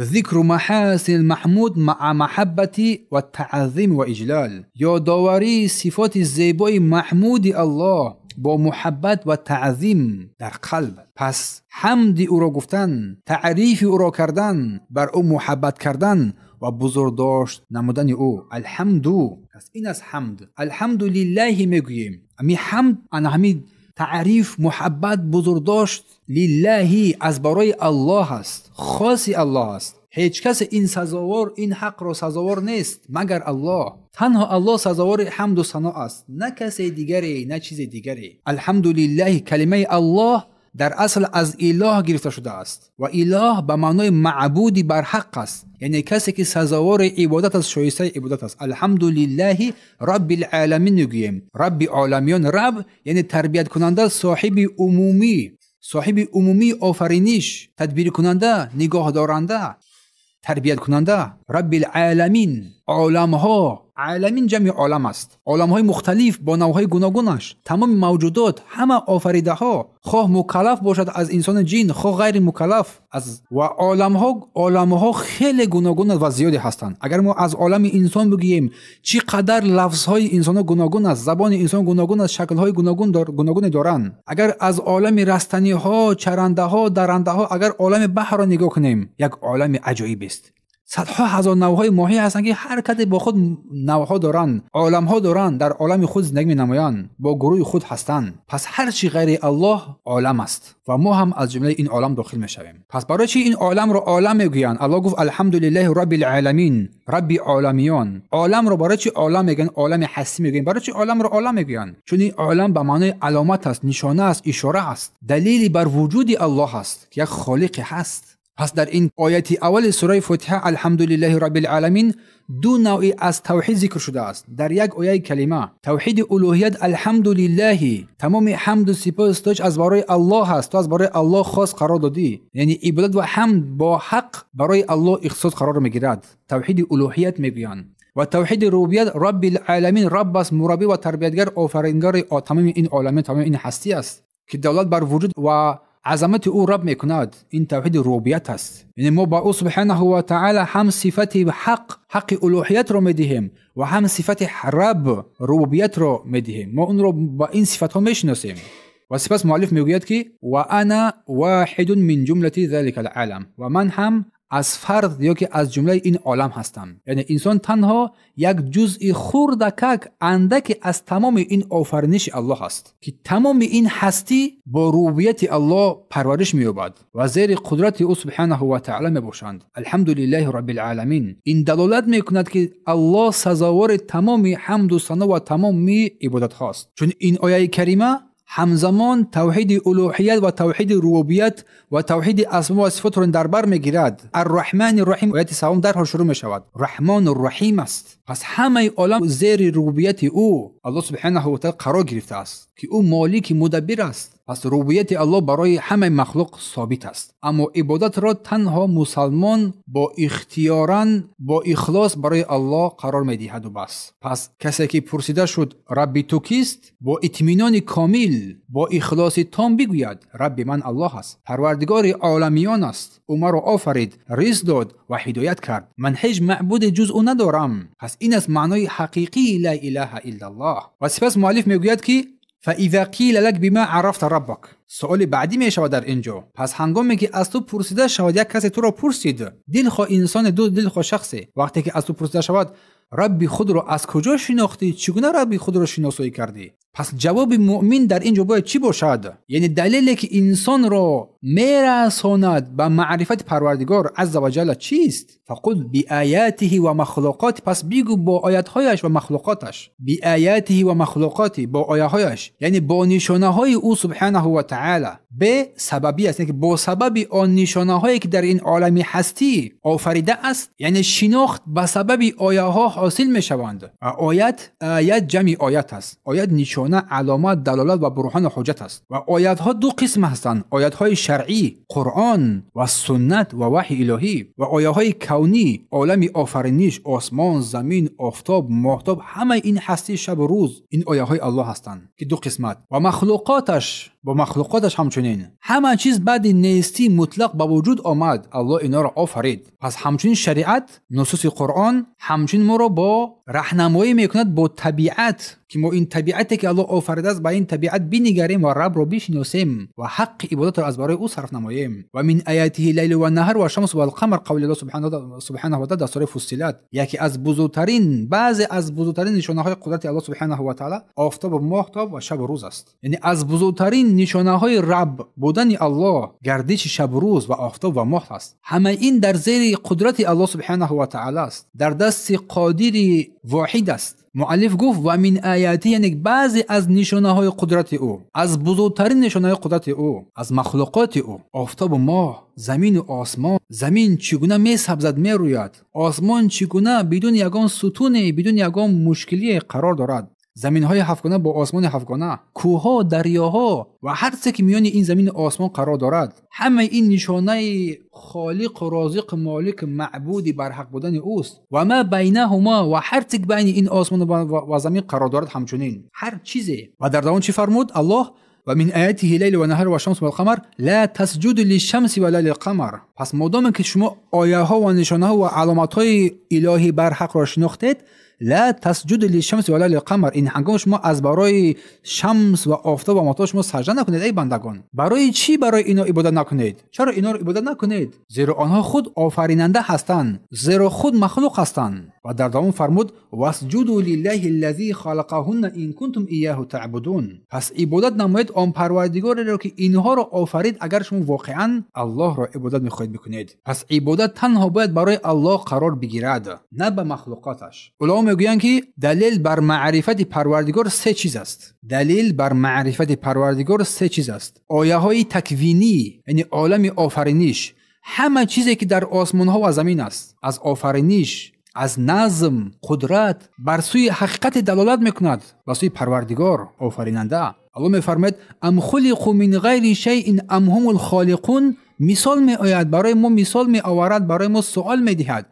ذکر محاسن المحمود مع محبت و تعظیم و اجلال، یادآوری صفات زیبای محمود الله با محبت و تعظیم در قلب. پس حمد او را گفتن، تعریف او را کردن، بر او محبت کردن و بزرگداشت نمودن او. الحمد، پس این از حمد. الحمدلله میگوییم. امی حمد انا همین تعریف، محبت، بزرگداشت لله از برای الله است، خاصی الله است. هیچ کس این سزاوار، این حق را سزاوار نیست مگر الله. تنها الله سزاوار حمد و ثنا است، نه کس دیگری، نه چیز دیگری. الحمدلله، کلمه الله در اصل از اله گرفته شده است و اله به معنای معبودی بر حق است، یعنی کسی که سزاوار عبادت است، شایسته عبادت است. الحمدلله رب العالمین میگوییم. رب عالمیان، رب یعنی تربیت کننده، صاحب عمومی، صاحب عمومی آفرینش، تدبیر کننده، نگاه دارنده، تربیت کننده. رب العالمین، عالمها Оламин ҷамъи олам аст. Оламҳои мухталиф бо навъҳои гуногунаш, тамоми мавҷудот, ҳама офаридаҳо, хоҳ мукаллаф бошад аз инсону ҷин, хоҳ ғайри мукаллаф аз ва оламҳо хеле гуногун ва зиёде ҳастанд. Агар мо аз олами инсон бигӯем, чӣ қадар лафзҳои инсонҳо гуногун аст, забони инсон гуногун аст, шаклҳои гуногуне доранд. Агар аз олами растаниҳо, чарандаҳо, дарандаҳо, агар олами баҳрро нигоҳ кунем, як олами аҷоиб аст. Садҳо ҳазор навъҳои моҳӣ ҳастанд, ки ҳар каде бо худ навъҳо доранд, оламҳо доранд, дар олами худ зиндагӣ менамоянд, бо гурӯҳи худ ҳастанд. Пас ҳар чӣ ғайри Аллоҳ олам аст ва мо ҳам аз ҷумлаи ин олам дохил мешавем. Пас барои чӣ ин оламро олам мегӯянд? Аллоҳ гуфт алҳамдулиллаҳи раббил оламин, рабби оламиён. Оламро барои чӣ олам мегӯянд? Олами ҳастӣ мегӯянд. Барои чӣ оламро олам мегӯянд? Чун ин олам ба маънои аломат аст, нишона аст, ишора аст, далели бар вуҷуди Аллоҳ аст, ки як холиқе ҳаст. Пас дар ин ояти аввали сураи Фотиҳа алҳамдулиллаҳи раббил оламин ду навъи аз тавҳид зикр шудааст. Дар як ояи калима тавҳиди улуҳият алҳамдулиллаҳи, тамоми ҳамду сипос точ аз барои Аллоҳ аст, то аз барои Аллоҳ хос қарор додӣ, яъне ибодат ва ҳамд бо ҳақ барои Аллоҳ ихтисос қарор мегирад. Тавҳиди улуҳият мегӯянд. Ва тавҳиди рубубият раббил оламин, рабб аст, мураббӣ ва тарбиятгар, офарингори тамоми ин оламин, тамоми ин ҳастӣ аст, ки давлат бар вуҷуд ва азамати ӯ раб мекунад. Ин тавҳиди рубубият аст. Яъне мо ба ӯ субҳанаҳу ва таъала ҳам сифати ҳақ, ҳаққи улуҳиятро медиҳем ва ҳам сифати раб, рубубиятро медиҳем. Мо онро ба ин сифатҳо мешиносем. Ва сипас муаллиф мегӯяд, ки ва ана воҳидун мин ҷумлати залика алъалам, ва ман ҳам аз фард ё ки аз ҷумлаи ин олам ҳастам. Яъне инсон танҳо як ҷузъи хурдакак, андаке аз тамоми ин офариниши Аллоҳ аст, ки тамоми ин ҳастӣ бо рубубияти Аллоҳ парвариш меёбад ва зери қудрати ӯ субҳанаҳу ва таъала мебошанд. Алҳамдулиллаҳи раббил оламин. Ин далолат мекунад, ки Аллоҳ сазовори тамоми ҳамду сано ва тамоми ибодатҳост. Чун ин ояи карима ҳамзамон тавҳиди улуҳият ва тавҳиди рубубият ва тавҳиди асмо ва сифотро дар бар мегирад. Ар-Раҳмани Раҳим ояти севум дарҳол шурӯъ мешавад. Раҳмону Раҳим аст. Пас ҳамаи олам зери рубубияти ӯ Аллоҳ субҳанаҳу ва таъала қарор гирифтааст, ки ӯ молики мудаббир аст. Пас рубубияти Аллоҳ барои ҳамаи махлуқ собит аст. Аммо ибодатро танҳо мусалмон бо ихтиёран, бо ихлос барои Аллоҳ қарор медиҳаду бас. Пас касе ки пурсида шуд Рабби ту кист, бо итминони комил, бо ихлоси том бигӯяд Рабби ман Аллоҳ аст, парвардигори оламиён аст, ӯ маро офарид, ризқ дод ва ҳидоят кард. Ман ҳеҷ маъбуде ҷуз ӯ надорам. Пас ин аст маънои ҳақиқии ла илаҳа иллаллоҳ. Ва сипас муаллиф мегӯяд, ки فَإِذَا قِيلَ لَكَ بِمَا عَرَفْتَ رَبَّكَ. Суоли баъдӣ мешавад дар ин ҷо. Пас ҳангоме ки аз ту пурсида шавад, як касе туро пурсид, дилхоҳ инсоне, дилхоҳ шахсе, вақте ки аз ту пурсида шавад Рабби худро аз куҷо шинохтӣ, чӣ гуна Рабби худро шиносоӣ кардӣ? Пас ҷавоби муъмин дар ин ҷо бояд чӣ бошад? Яъне далеле ки инсонро мерасонад ба маърифати Парвардигор азза ва ҷалла чист? Фақул биаятиҳи ва махлуқоти. Пас бигӯ бо оятҳояш ва махлуқоташ. Биаятиҳи ва махлуқоти, бо ояҳояш, яъне бо нишонаҳои ӯ субҳанаҳу ва таъала. Бе сабабӣ аст, яъне ки бо сабаби он нишонаҳое ки дар ин олами ҳастӣ офарида аст, яъне шинохт ба сабаби ояҳо ҳосил мешаванд. Оят, оят ҷамъи оят аст. Оят нишона, аломат, далолат ва бурҳону ҳуҷҷат аст. Ва оятҳо ду қисм ҳастанд: оятҳои шаръӣ, Қуръон ва суннат ва ваҳйи илоҳӣ, ва ояҳои кавнӣ, олами офариниш, осмон, замин, офтоб, моҳтоб, ҳамаи ин ҳастӣ, шабу рӯз, ин ояҳои Аллоҳ ҳастанд, ки ду қисмат. Ва махлуқоташ, бо махлуқоташ ҳамчунин ҳама чиз баъди нестии мутлақ ба вуҷуд омад, Аллоҳ инҳоро офарид. Пас ҳамчунин шариат, нусуси Қуръон ҳамчунин моро бо раҳнамоӣ мекунад бо табиат, ки мо ин табиате ки Аллоҳ офаридааст ба ин табиат бинигарем ва Рабро бишиносем ва ҳаққи ибодатро аз барои ӯ сарф намоем. Ва мин аятиҳи лайлу ва наҳар ва шамсу вал қамар, қавли Аллоҳ субҳанаҳу ва таъала дар сураи Фуссилат. Яке аз бузургтарин, баъзе аз бузургтарин нишонаҳои қудрати Аллоҳ субҳанаҳу ва таъала офтобу моҳтоб ва шабу рӯз аст. Яъне аз бузургтарин нишонаҳои Раб будани Аллоҳ гардиши шабу рӯз ва офтоб ва моҳ аст. Ҳама ин дар зери қудрати Аллоҳ субҳанаҳу ва таъала аст, дар дасти қодири воҳид аст. Муаллиф гуфт ва мин аяти, яъне баъзе аз нишонаҳои қудрати ӯ, аз бузургтарин нишонаҳои қудрати ӯ, аз махлуқоти ӯ, офтобу моҳ, замину осмон. Замин чӣ гуна месабзад, мерӯяд, осмон чӣ гуна бидуни ягон сутуне, бидуни ягон мушкилие қарор дорад. заминҳои ҳафтгона бо осмони ҳафтгона, кӯҳҳо, дарёҳо ва ҳар чизе ки миёни ин замин ва осмон қарор дорад, ҳамаи ин нишонаи холиқ, розиқ, молик, маъбуди барҳақ будани ӯст. Ва ма байнаҳума, ва ҳар чизе ки байни ин осмон ва замин қарор дорад ҳамчунин ҳар чизе. Ва дар давом чӣ фармуд Аллоҳ? Ва мин оятиҳи лейлу ва наҳару ва шамсу вал қамар ла тасҷуду лишшамси ва ла лилқамар. Пас модоме ки шумо ояҳо ва нишонаҳо ва аломатҳои илоҳӣ барҳақро шинохтед, ла тасҷуду лишшамси ва ла лилқамар, ин ҳангом шумо аз барои шамс ва офтоб ва моҳтоб шумо саҷда накунед, эй бандагон. Барои чӣ барои ино ибодат накунед? Чаро иноро ибодат накунед? Зеро онҳо худ офаринанда ҳастанд, зеро худ махлуқ ҳастанд. Ва дар давом фармуд: васҷуду лиллаҳи аллази халақаҳунна ин кунтум ияҳу таъбудун. Пас ибодат намоед он парвардигореро ки инҳоро офарид, агар шумо воқеан Аллоҳро ибодат мехоҳед бикунед. Пас ибодат танҳо бояд барои Аллоҳ қарор бигирад, на ба махлуқоташ. Уламо мегӯянд ки далел бар маърифати парвардигор се чиз аст. Далел бар маърифати парвардигор се чиз аст. Ояҳои таквинӣ, яъне олами офариниш, ҳама чизе ки дар осмонҳо ва замин аст, аз офариниш, аз назм, қудрат бар сӯи ҳақиқате далолат мекунад, ба сӯи парвардигор офаринанда. Аллоҳ мефармояд: ам хулиқу мин ғайри шайъин ам ҳумул холиқун. Мисол меояд барои мо, мисол меоварад барои мо, суол медиҳад: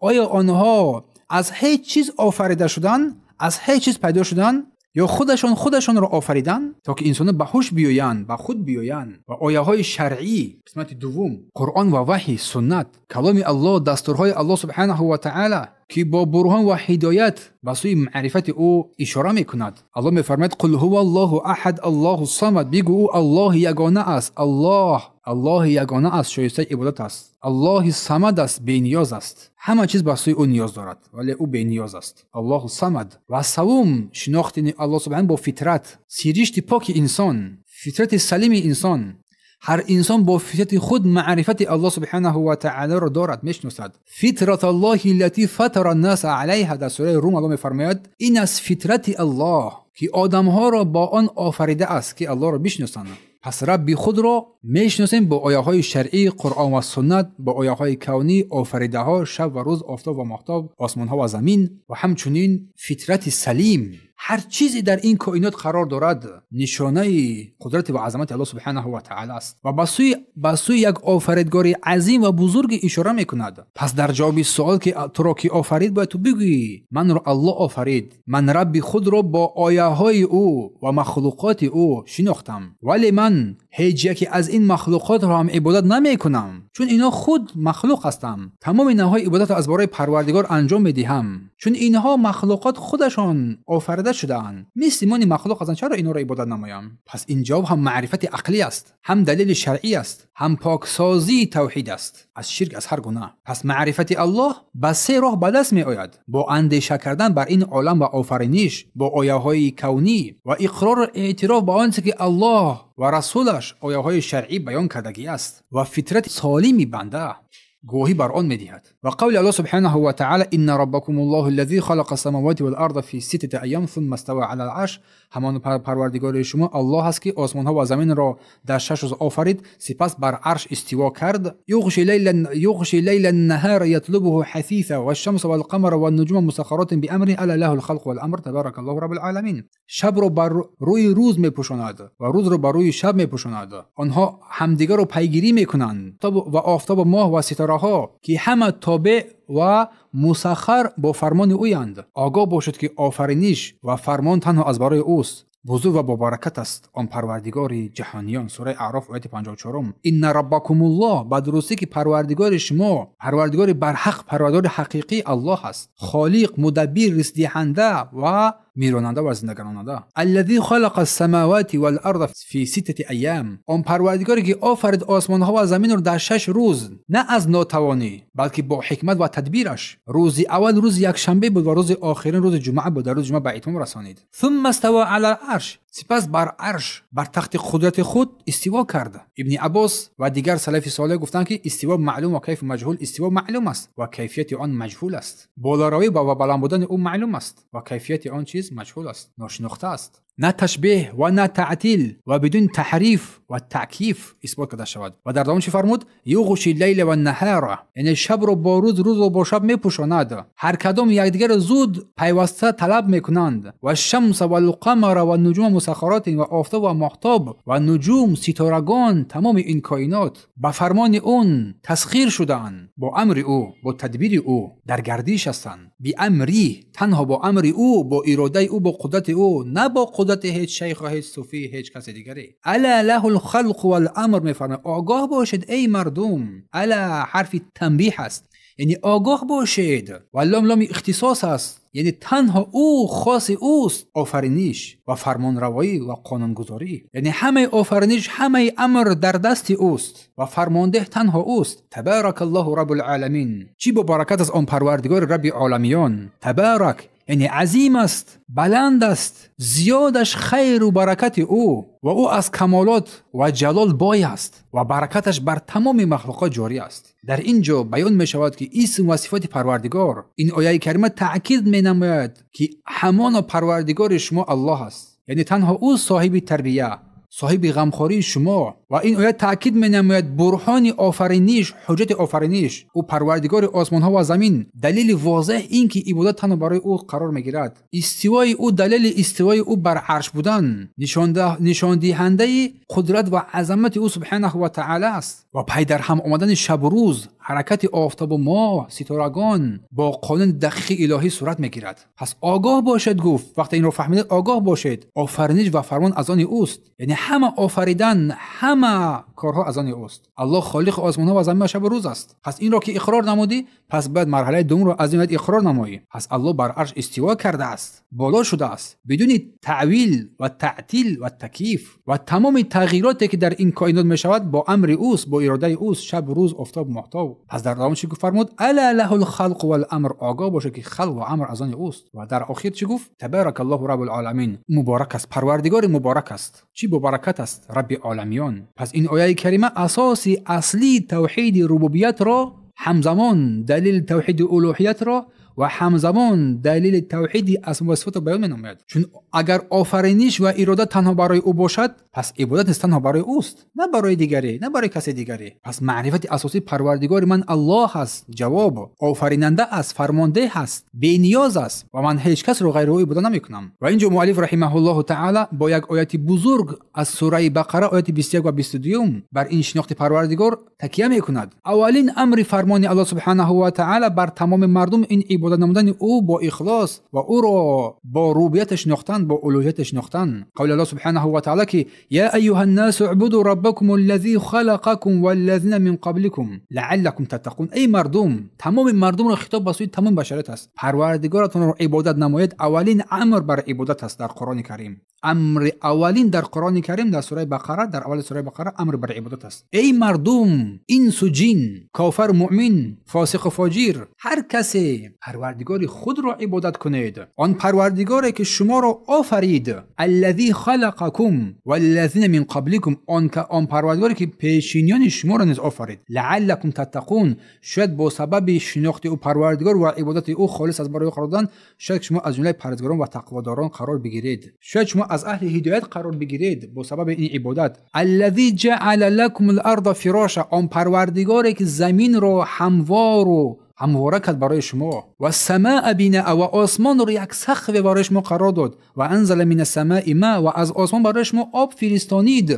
оё онҳо аз ҳеҷ чиз офарида шуданд, аз ҳеҷ чиз пайдо шуданд, ё худашон худашонро офариданд, то ки инсонҳо ба ҳуш биёянд, ба худ биёянд. Ва ояҳои шаръӣ, қисмати дуввум, Қуръон ва ваҳй, суннат, каломи Аллоҳ, дастурҳои Аллоҳ субҳанаҳу ва таъала ки бо бурҳон ва ҳидоят ба сӯи маърифати ӯ ишора мекунад. Аллоҳ мефармояд: қул ҳува аллоҳу аҳад аллоҳу самад. Бигӯ ӯ Аллоҳи ягона аст, Аллоҳ Аллоҳи ягона аст, шоистаи ибодат аст, Аллоҳи самад аст, бениёз аст. Ҳама чиз ба сӯи ӯ ниёз дорад, вале ӯ бениёз аст. Аллоҳу самад. Ва савум, шинохти Аллоҳ субҳанаҳу бо фитрат, сиришти поки инсон, фитрати салими инсон. Ҳар инсон бо фитрати худ маърифати Аллоҳ субҳанаҳу ва таъолоро дорад, мешиносад. Фитрат Аллоҳи аллатӣ фатара н-наса алайҳа, дар сураи Рум Аллоҳ мефармояд: ин аст фитрати Аллоҳ ки одамҳоро бо он офаридааст ки Аллоҳро бишиносанд. Пас Рабби худро мешиносем бо ояҳои шаръӣ, Қуръон ва суннат, бо ояҳои кавнӣ, офаридаҳо, шаб ва рӯз, офтоб ва моҳтоб, осмонҳо ва замин, ва ҳамчунин фитрати салим. Ҳар чизе дар ин коинот қарор дорад нишонаи қудрати ва азамати Аллоҳ субҳанаҳу ва таъала аст ва ба сӯи як офаридгори азим ва бузурге ишора мекунад. Пас дар ҷавоби суол ки туро ки офарид, бояд ту бигӯӣ: манро Аллоҳ офарид, ман Рабби худро бо ояҳои ӯ ва махлуқоти ӯ шинохтам, вале ман ҳеҷ яке аз ин махлуқотро ҳам ибодат намекунам, чун инҳо худ махлуқ ҳастанд. Тамоми навъҳои ибодатро аз барои Парвардигор анҷом медиҳам, чун инҳо махлуқот худашон офарида шудаанд, мисли мони махлуқ ҳастанд, чаро инҳоро ибодат намоям? Пас ин ҷавоб ҳам маърифати ақлӣ аст, ҳам далели шаръӣ аст, ҳам поксозии тавҳид аст аз ширк, аз ҳар гуноҳ. Пас маърифати Аллоҳ ба се роҳ ба даст меояд: бо андеша кардан бар ин олам ва офариниш, бо ояҳои кавнӣ ва иқрору эътироф ба он ки Аллоҳ ва расулаш ояҳои шаръӣ баён кардагӣ аст ва фитрати солими банда гувоҳӣ бар он медиҳад. Ва қавли Аллоҳ субҳанаҳу ва таъала: инна раббакум аллоҳу аллази халақа самавати вал арда фи ситтати айём сумма става алал арш. Ҳамон парвардигори шумо Аллоҳ аст ки осмонҳо ва заминро дар 6 рӯз офарид, сипас бар арш истиво кард. юғши лайла наҳара ятлубуҳу ҳасиса ваш-шамса вал-қамара ван-нуҷума мусаххаротин биамриҳи ала лаҳул халқу вал-амр табаракаллоҳу раббул оламин. Шабро бар рӯи рӯз мепӯшонад ва рӯзро бар рӯи шаб мепӯшонад. Онҳо ҳамдигарро пайгирӣ мекунанд, ва офтобу моҳ ва ситораҳо ки ҳама тобеъ ва мусаххар бо фармони ӯянд. Огоҳ бошед ки офариниш ва фармон танҳо аз барои ӯст. Бузург ва бобаракат аст он парвардигори ҷаҳониён. Сураи Аъроф ояти 54. Инна раббакумуллоҳ, ба дурустӣ ки парвардигори шумо, парвардигори барҳақ, парвардигори ҳақиқӣ Аллоҳ аст, холиқ, мудаббир, ризқдиҳанда ва миронанда ва зиндагаронанда. Аллази халақа ас-самавати вал-арда фи ситтати айём. Он парвардигоре ки офарид осмонҳо ва заминро дар 6 рӯз, на аз нотавонӣ, балки бо ҳикмат ва тадбираш. Рӯзи аввал рӯзи якшанбе буд ва рӯзи охирин рӯзи ҷумъа буд, дар рӯзи ҷумъа ба итмом расонид. Сумма става алал арш. Сипас бар арш, бар тахти қудрати худ истиво кард. Ибни Аббос ва дигар салафи солеҳ гуфтанд ки истиво маълум ва кайф маҷҳул. Истиво маълум аст ва кайфияти он маҷҳул аст. Болоравӣ ва баланд будани ӯ маълум аст ва кайфияти он чиз маҷҳул аст, ношинохта аст. на ташбеҳ ва на таътил ва бидуни таҳриф ва таъкиф исбот карда шавад. Ва дар давом чӣ фармуд? Юғши лайла ва наҳара, яъне шабро бо рӯз, рӯзро бо шаб мепӯшонад. Ҳар кадом якдигарро зуд пайваста талаб мекунанд. Ва шамса валқамара ва нуҷума мусаххаротин, ва офтоб ва моҳтоб ва нуҷум, ситорагон, тамоми ин коинот ба фармони он тасхир шудаанд, бо амри ӯ, бо тадбири ӯ дар гардиш ҳастанд. Биамри, танҳо бо амри ӯ, бо иродаи ӯ, бо қудрати ӯ, на бо қудрати ҳеҷ шайху ҳеҷ суфӣ, ҳеҷ каси дигаре. Ала лаҳу лхалқу валамр мефармояд. Огоҳ бошед эй мардум. Ала ҳарфи танбиҳ аст, яъне огоҳ бошед. Ва лом ломи ихтисос аст, яъне танҳо ӯ хоси ӯст офариниш ва фармонравоӣ ва қонунгузорӣ. Яъне ҳамаи офариниш, ҳамаи амр дар дасти ӯст ва фармондеҳ танҳо ӯст. Табарак Аллоҳу раббул оламин. Чӣ бо баракат аст он парвардигори рабби оламиён. Табарак яъне азим аст, баланд аст, зиёдаш хайру баракати ӯ, ва ӯ аз камолот ва ҷалол бой аст ва баракаташ бар тамоми махлуқот ҷорӣ аст. Дар ин ҷо баён мешавад ки исм ва сифати парвардигор. Ин ояи карима таъкид менамояд ки ҳамоно парвардигори шумо Аллоҳ аст, яъне танҳо ӯ соҳиби тарбия, соҳиби ғамхории шумо. Ва ин оят таъкид менамояд бурҳони офариниш, ҳуҷҷати офариниш. Ӯ парвардигори осмонҳо ва замин. Далели возеҳ ин ки ибодат танҳо барои ӯ қарор мегирад. Истивои ӯ, далели истивои ӯ бар арш будан нишондиҳандаи қудрат ва азамати ӯ субҳанаҳу ва таъала аст. Ва пай дар ҳам омадани шабу рӯз, ҳаракати офтобу моҳ, ситорагон бо қонуни дақиқи илоҳӣ сурат мегирад. Пас огоҳ бошед, гуфт. Вақте инро фаҳмидед огоҳ бошед. Офариниш ва фармон аз они ӯст, яъне ҳама офаридан, ҳама корҳо аз они ӯст. Аллоҳ холиқи осмонҳо ва замин ва шабу рӯз аст. Пас инро ки иқрор намудӣ, пас бояд марҳалаи дуввумро аз ин оят иқрор намоӣ. Пас Аллоҳ бар арш истиво кардааст, боло шудааст, бидуни таъвил ва таътил ва такиф. Ва тамоми тағйироте ки дар ин коинот мешавад бо амри ӯст, бо иродаи ӯст, шаб, рӯз, офтоб, моҳтоб. Пас дар давом чӣ гуфт? Фармуд ала лаҳул халқу вал амр. Огоҳ бошед ки халқ ва амр аз они ӯст. Ва дар охир чӣ гуфт? Табаракаллоҳу раббул оламин. Муборак аст, парвардигори муборак аст. Чӣ бо баракат аст рабби оламиён. Пас ин ояи карима асоси аслии тавҳиди рубубиятро, ҳамзамон далели тавҳиди улуҳиятро ва ҳамзамон далели тавҳиди асмо ва сифотро баён менамояд. Чун агар офариниш ва ирода танҳо барои ӯ бошад, пас ибодат низ танҳо барои ӯст, на барои дигаре, на барои касе дигаре. Пас маърифати асосии парвардигори ман Аллоҳ аст. Ҷавоб: офаринанда аст, фармондеҳ аст, бениёз аст ва ман ҳеҷ касро ғайри ӯ ибодат намекунам. Ва инҷо муаллиф раҳимаҳуллоҳу таъала бо як ояти бузург аз сураи Бақара, ояти 21 ва 22 бар ин шинохти парвардигор такя мекунад. Аввалин амри фармони Аллоҳ субҳанаҳу ва таъала бар тамоми мардум ин ибодат намудани ӯ бо ихлос ва ӯро бо рубубият шинохтан, бо улуҳият шинохтан. Қавли Аллоҳ субҳанаҳу ва таъала ки я айюҳан насу уъбуду раббакум аллази халақакум валлазина мин қабликум лааллакум таттақун. Эй мардум, тамоми мардумро хитоб ба сӯи тамоми башарият аст. Парвардигоратонро ибодат намоед. Аввалин амр бар ибодат аст дар Қуръони Карим. Амри аввалин дар Қуръони Карим дар сураи Бақара, дар аввали сураи Бақара амр бар ибодат аст. Эй мардум, инсу ҷин, кофар муъмин, фосиқу фоҷир, ҳар касе парвардигори худро ибодат кунед. Он парвардигоре ки шуморо офарид, аллази халақакум валлазина мин қабликум, он парвардигоре ки пешиниёни шуморо низ офарид. Лааллакум таттақун, шояд бо сабаби шинохти ӯ парвардигор ва ибодати ӯ холис аз барои қарор додан, шояд шумо аз ҷумлаи парҳезгорон ва тақводорон қарор бигиред. Шояд шумо аз аҳли ҳидоят қарор бигиред бо сабаби ин ибодат. Аллази ҷаъала лакум ал-арда фироша, он парвардигоре ки заминро ҳамвору ҳамвора кард барои шумо. Ва самаа бинаа, ва осмонро як сақфе барои шумо қарор дод. Ва анзала мина самаи ма, ва аз осмон барои шумо об фиристонид.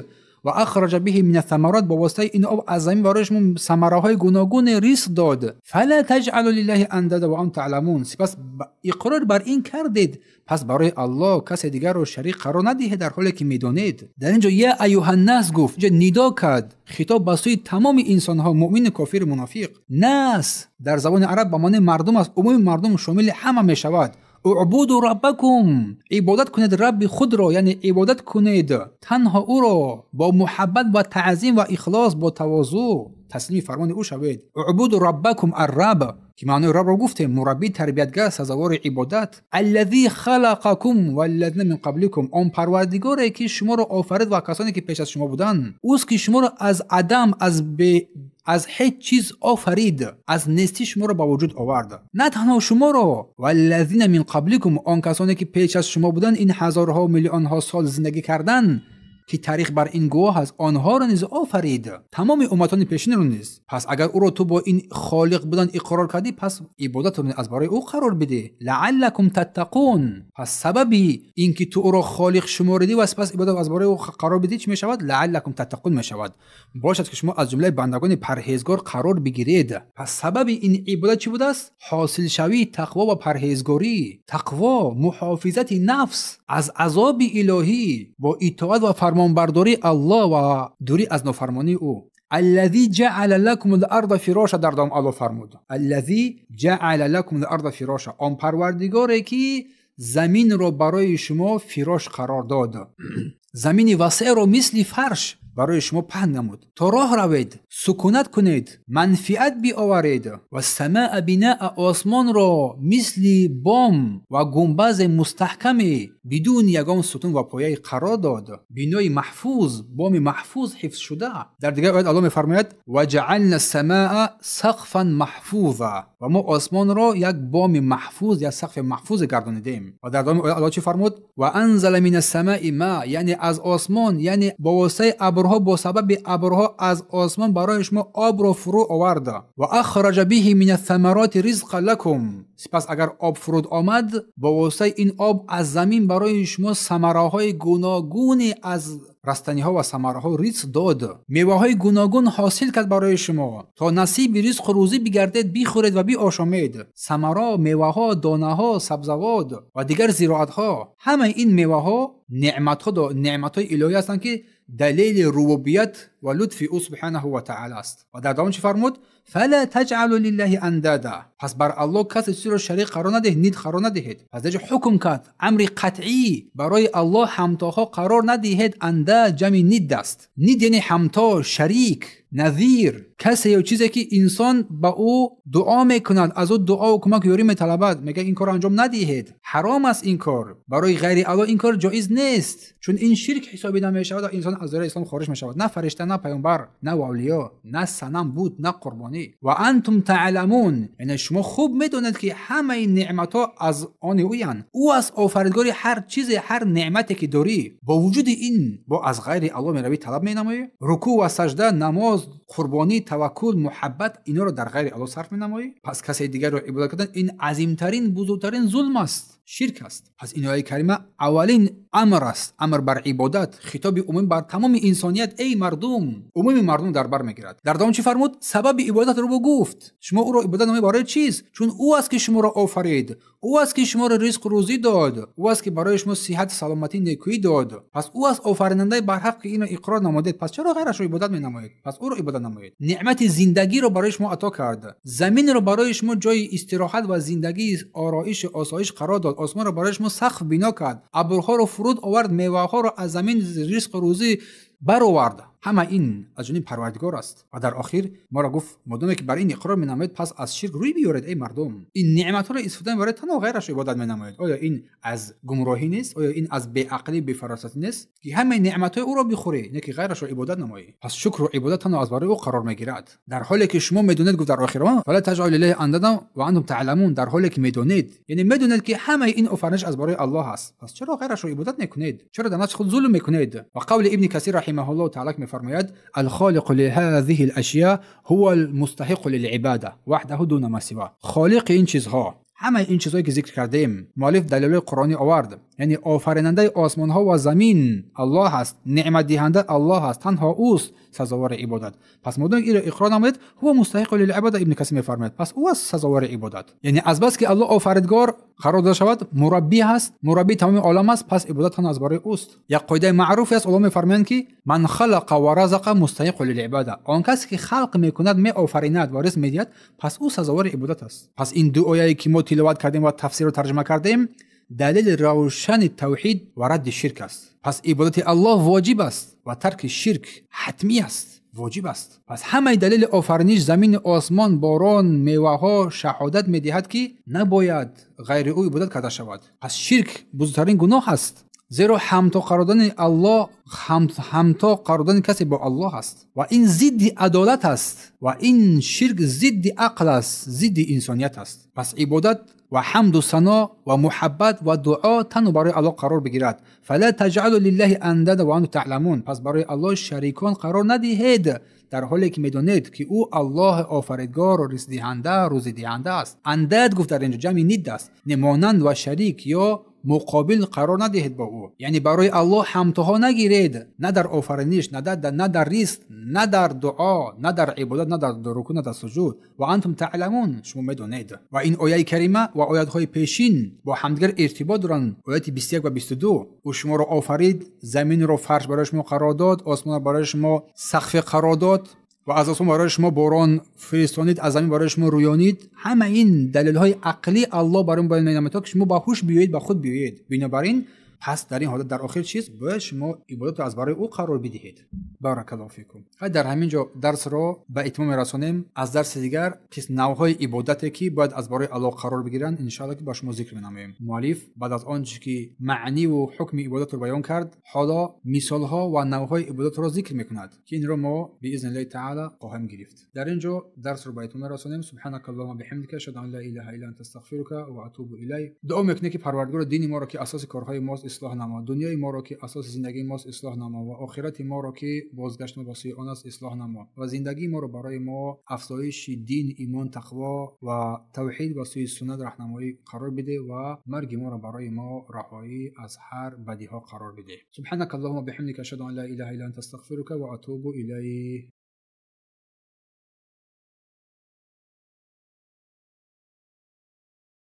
Ва ахраҷа биҳи мина самарот, бо воситаи ин об аз замин барои шумо самараҳои гуногуне ризқ дод. Фала таҷъалу лиллаҳи андада ва антум таъламун. Сипас иқрор бар ин кардед, пас барои Аллоҳ касе дигарро шарик қарор надиҳед дар ҳоле ки медонед. Дар ин ҷо я айюҳаннас гуфт, инҷо нидо кард, хитоб ба сӯи тамоми инсонҳо, муъмину кофиру мунофиқ. Нас дар забони араб ба маънои мардум аст, умуми мардум шомили ҳама мешавад. Уъбуду раббакум, ибодат кунед рабби худро, яъне ибодат кунед танҳо ӯро бо муҳаббат ва таъзим ва ихлос, бо тавозӯъ таслими фармони ӯ шавед. Уъбуду раббакум, арраб ки маънои рабро гуфтем, мураббӣ, тарбиятгар, сазовори ибодат. Аллази халақакум валлазина мин қабликум, он парвардигоре ки шуморо офарид ва касоне ки пеш аз шумо буданд, ӯст ки шуморо аз адам, аз ҳеҷ чиз офарид, аз нестӣ шуморо ба вуҷуд овард. На танҳо шуморо, валлазина мин қабликум, он касоне ки пеш аз шумо буданд, ин ҳазорҳо миллионҳо сол зиндагӣ карданд, ки таърих бар ин гувоҳ аст, онҳоро низ офарид, тамоми умматони пешинро низ. Пас агар ӯро ту бо ин холиқ будан иқрор кардӣ, пас ибодатро аз барои ӯ қарор бидеҳ. Лааллакум таттақун. Пас сабаби ин ки ту ӯро холиқ шуморидӣ ва сипас ибодат аз барои ӯ қарор бидеҳ, чӣ мешавад? Лааллакум таттақун мешавад. Бошад ки шумо аз ҷумлаи бандагони парҳезгор қарор бигиред. Пас сабаби ин ибодат чӣ будааст? Ҳосилшавии тақво ва парҳезгорӣ. Тақво муҳофизати нафс аз азоби илоҳӣ бо итоат ва фармонбардории Аллоҳ ва дурӣ аз нофармонии ӯ. Аллази ҷаъала лакум ал-арда фироша, дар дом Аллоҳ фармуд. Аллази ҷаъала лакум ал-арда фироша, он парвардигоре ки заминро барои шумо фирош қарор дод, замини васеъро мисли фарш барои шумо паҳн намуд, то роҳ равед, сукунат кунед, манфиат биоваред. Ва самаа бинаа, осмонро мисли бом ва гумбази мустаҳкаме бидуни ягон сутун ва пояи қарор дод, бинои маҳфуз, боми маҳфуз ҳифз шуда. Дар дигар оят Аллоҳ мефармояд: ва ҷаална самаа сақфан маҳфуза, ва мо осмонро як боми маҳфуз, як сақфи маҳфузе гардонидем. Ва дар давоми оят Аллоҳ чӣ фармуд? Ва анзала мина самаи ма, яъне аз осмон, яъне бо воситаи абрҳо, бо сабаби абрҳо аз осмон барои шумо обро фурӯ овард. Ва ахраҷа биҳи мина самароти ризқа лакум, сипас агар об фуруд омад, бо воситаи ин об аз замин барои шумо самараҳои гуногуне аз растаниҳо ва самараҳо ризқ дод, меваҳои гуногун ҳосил кард барои шумо, то насиби ризқу рӯзӣ бигардед, бихӯред ва биошомед. Самаро, меваҳо, донаҳо, сабзавот ва дигар зироатҳо, ҳамаи ин меваҳо неъматҳои илоҳӣ ҳастанд ки далели рубубият ва лутфи ӯ субҳанаҳу ва таъала аст. Ва дар давом чӣ фармуд? Фала таҷъалу лиллаҳи андада, пас бар Аллоҳ касе чизеро шарик қарор надиҳед, нид қарор надиҳед. Пас дар ҷо ҳукм кард, амри қатъӣ, барои Аллоҳ ҳамтоҳо қарор надиҳед. Анда ҷамъи нид аст. Нид яъне ҳамто, шарик, назир, касе ё чизе ки инсон ба ӯ дуо мекунад, аз ӯ дуо ва кӯмак ёрӣ металабад, мегӯяд ин корро анҷом надиҳед, ҳаром аст ин кор, барои ғайри Аллоҳ ин кор ҷоиз нест, чун ин ширк ҳисобида мешавад ва инсон аз доираи ислом хориҷ мешавад. На фаришта, на паёмбар, на авлиё, на санам буд, на қурбонӣ. Ва антум таъламун, яъне шумо хуб медонед ки ҳамаи неъматҳо аз они ӯянд. Ӯ аст офаридгори ҳар чизе, ҳар неъмате ки дорӣ. Бо вуҷуди ин бо аз ғайри Аллоҳ меравӣ талаб менамоӣ, рукӯъ ва сажда, намоз, қурбонӣ, таваккул, муҳаббат, инҳоро дар ғайри Аллоҳ сарф менамоӣ. Пас касе дигарро ибодат кардан ин азимтарин, бузургтарин зулм аст, ширк аст. Пас ин ояи карима аввалин амр аст, амр бар ибодат, хитоби умум бар тамоми инсоният, эй мардум, умуми мардум дар бар мегирад. Дар давом чӣ фармуд? Сабаби ибодатро бо гуфт. Шумо ӯро ибодат намоед барои чиз? Чун ӯ аст ки шуморо офарид, ӯ аст ки шуморо ризқу рӯзӣ дод, ӯ аст ки барои шумо сиҳат, саломатӣ, некӯӣ дод. Пас ӯ аст офаринандаи барҳақ ки инро иқрор намудед. Пас чаро ғайрашро ибодат менамоед? Пас ӯро ибодат намоед. Неъмати зиндагиро барои шумо ато кард, заминро барои шумо ҷои истироҳат ва зиндагии ороишу осоиш қарор дод, осмонро барои шумо сақф бино кард, абрҳоро фуруд овард, меваҳоро аз замин ризқу рӯзӣ баровард. Ҳама ин аз ҷониби Парвардигор аст. Ва дар охир моро гуфт: модоме ки бар ин иқрор менамоед, пас аз ширк рӯй биёред, эй мардум. Ин неъматҳоро истифода мебаред, танҳо ғайрашро ибодат менамоед. Оё ин аз гумроҳӣ нест? Оё ин аз беақлӣ, бефаросатӣ нест ки ҳамаи неъматҳои ӯро бихӯрӣ, не ки ғайрашро ибодат намоӣ? Пас шукру ибодат танҳо аз барои ӯ қарор мегирад. Дар ҳоле ки шумо медонед, гуфт дар охир: фала таҷъалу лиллаҳи андада ва антум таъламун, дар ҳоле ки медонед, яъне медонед ки ҳамаи ин офариниш аз барои Аллоҳ аст, пас чаро ғайрашро ибодат мекунед? Чаро дар нафси худ зулм мекунед? Ва қавли Ибни Касир раҳимаҳуллоҳу таъала мефармояд: الخالق لهذه الأشياء هو المستحق للعبادة وحده دون ما سواه. خالق این چیزها، ҳамаи ин чизҳое ки зикр кардем, муаллиф далелҳои қуръонӣ овард, яъне офаринандаи осмонҳо ва замин Аллоҳ аст, неъматдиҳанда Аллоҳ аст, танҳо ӯст сазовори ибодат. Пас модоме ки инро иқрор намоед, ҳува мустаҳиқу лилибода, Ибни Касир мефармояд, пас ӯ аст сазовори ибодат. Яъне аз бас ки Аллоҳ офаридгор қарор дода шавад, мураббӣ ҳаст, мураббии тамоми олам аст, пас ибодат танҳо аз барои ӯст. Як қоидаи маъруфе аст, уламо мефармоянд ки ман халақа ва разақа мустаҳиқу лилибода, он касе ки халқ мекунад, меофаринад ва ризқ медиҳад, пас ӯ сазовори ибодат аст. Пас ин ду ояе ки мо тиловат кардем ва тафсирро тарҷума кардем, далели равшани тавҳид ва радди ширк аст. Пас ибодати Аллоҳ воҷиб аст ва тарки ширк ҳатмӣ аст, воҷиб аст. Пас ҳамаи далели офариниш замин, осмон, борон, меваҳо шаҳодат медиҳад ки набояд ғайри ӯ ибодат карда шавад. Пас ширк бузургтарин гуноҳ аст. Зеро ҳамто қарор додани Аллоҳ, ҳамто қарор додани касе бо Аллоҳ аст ва ин зидди адолат аст ва ин ширк зидди ақл аст, зидди инсоният аст. Пас ибодат ва ҳамду сано ва муҳаббат ва дуо танҳо барои Аллоҳ қарор бигирад. Фала таҷъалу лиллаҳи андада ва антум таъламун. Пас барои Аллоҳ шарикон қарор надиҳед, дар ҳоле ки медонед ки ӯ Аллоҳ офаридгор, ризқдиҳанда, рӯзидиҳанда аст. Андад гуфт дар инҷо ҷамъи нид аст, монанд ва шарик ё муқобил қарор надиҳед бо ӯ. Яъне барои Аллоҳ ҳамтоҳо нагиред, на дар офариниш, на дар ризқ, на дар дуо, на дар ибодат, на дар рукӯъ, на дар суҷуд. Ва антум таъламун, шумо медонед. Ва ин ояи карима ва оятҳои пешин бо ҳамдигар иртибот доранд. Ояти 21 ва 22. Ӯ шуморо офарид, заминро фарш барои шумо қарор дод, осмонро барои шумо сақфе қарор дод ва аз осмон барои шумо борон фиристонид, аз замин барои шумо рӯёнид. Ҳама ин далелҳои ақлӣ Аллоҳ барои мо баён менамояд, то ки шумо ба ҳуш биёед, ба худ биёед. Бинобар ин пас дар ин ҳолат дар охир чиз бояд шумо ибодатро аз барои ӯ қарор бидиҳед. Баракаллоҳу фикум. Хай, дар ҳамин ҷо дарсро ба итмом мерасонем. Аз дарси дигар қисм навъҳои ибодате ки бояд аз барои Аллоҳ қарор бигиранд, иншоаллоҳ ки ба шумо зикр менамоем. Муаллиф баъд аз он чӣ ки маъниву ҳукми ибодатро баён кард, ҳоло мисолҳо ва навъҳои ибодатро зикр мекунад, ки инро мо биизниллаҳи таъала хоҳем гирифт. Дар ин ҷо дарсро ба итмом мерасонем. Субҳанакаллоҳумма биҳамдика, ашҳаду ан ла илаҳа илла анта, астағфирука ва атубу илайк. Дуо мекунем ки Парвардигор дини моро ки асоси корҳои мост ислоҳ намо, дунёи моро ки асоси зиндагии мост ислоҳ намо ва охирати моро ки бозгашт мо ба сӯи он аст ислоҳ намо ва зиндагии моро барои мо афзоиши дин, имон, тақво ва тавҳид ба сӯи суннат раҳнамоӣ қарор бидеҳ ва марги моро барои мо раҳоӣ аз ҳар бадиҳо қарор бидеҳ. Субҳанакаллоҳумма биҳамдика, ашҳаду ан ла илаҳа илла анта, астағфирука ва атубу илайк.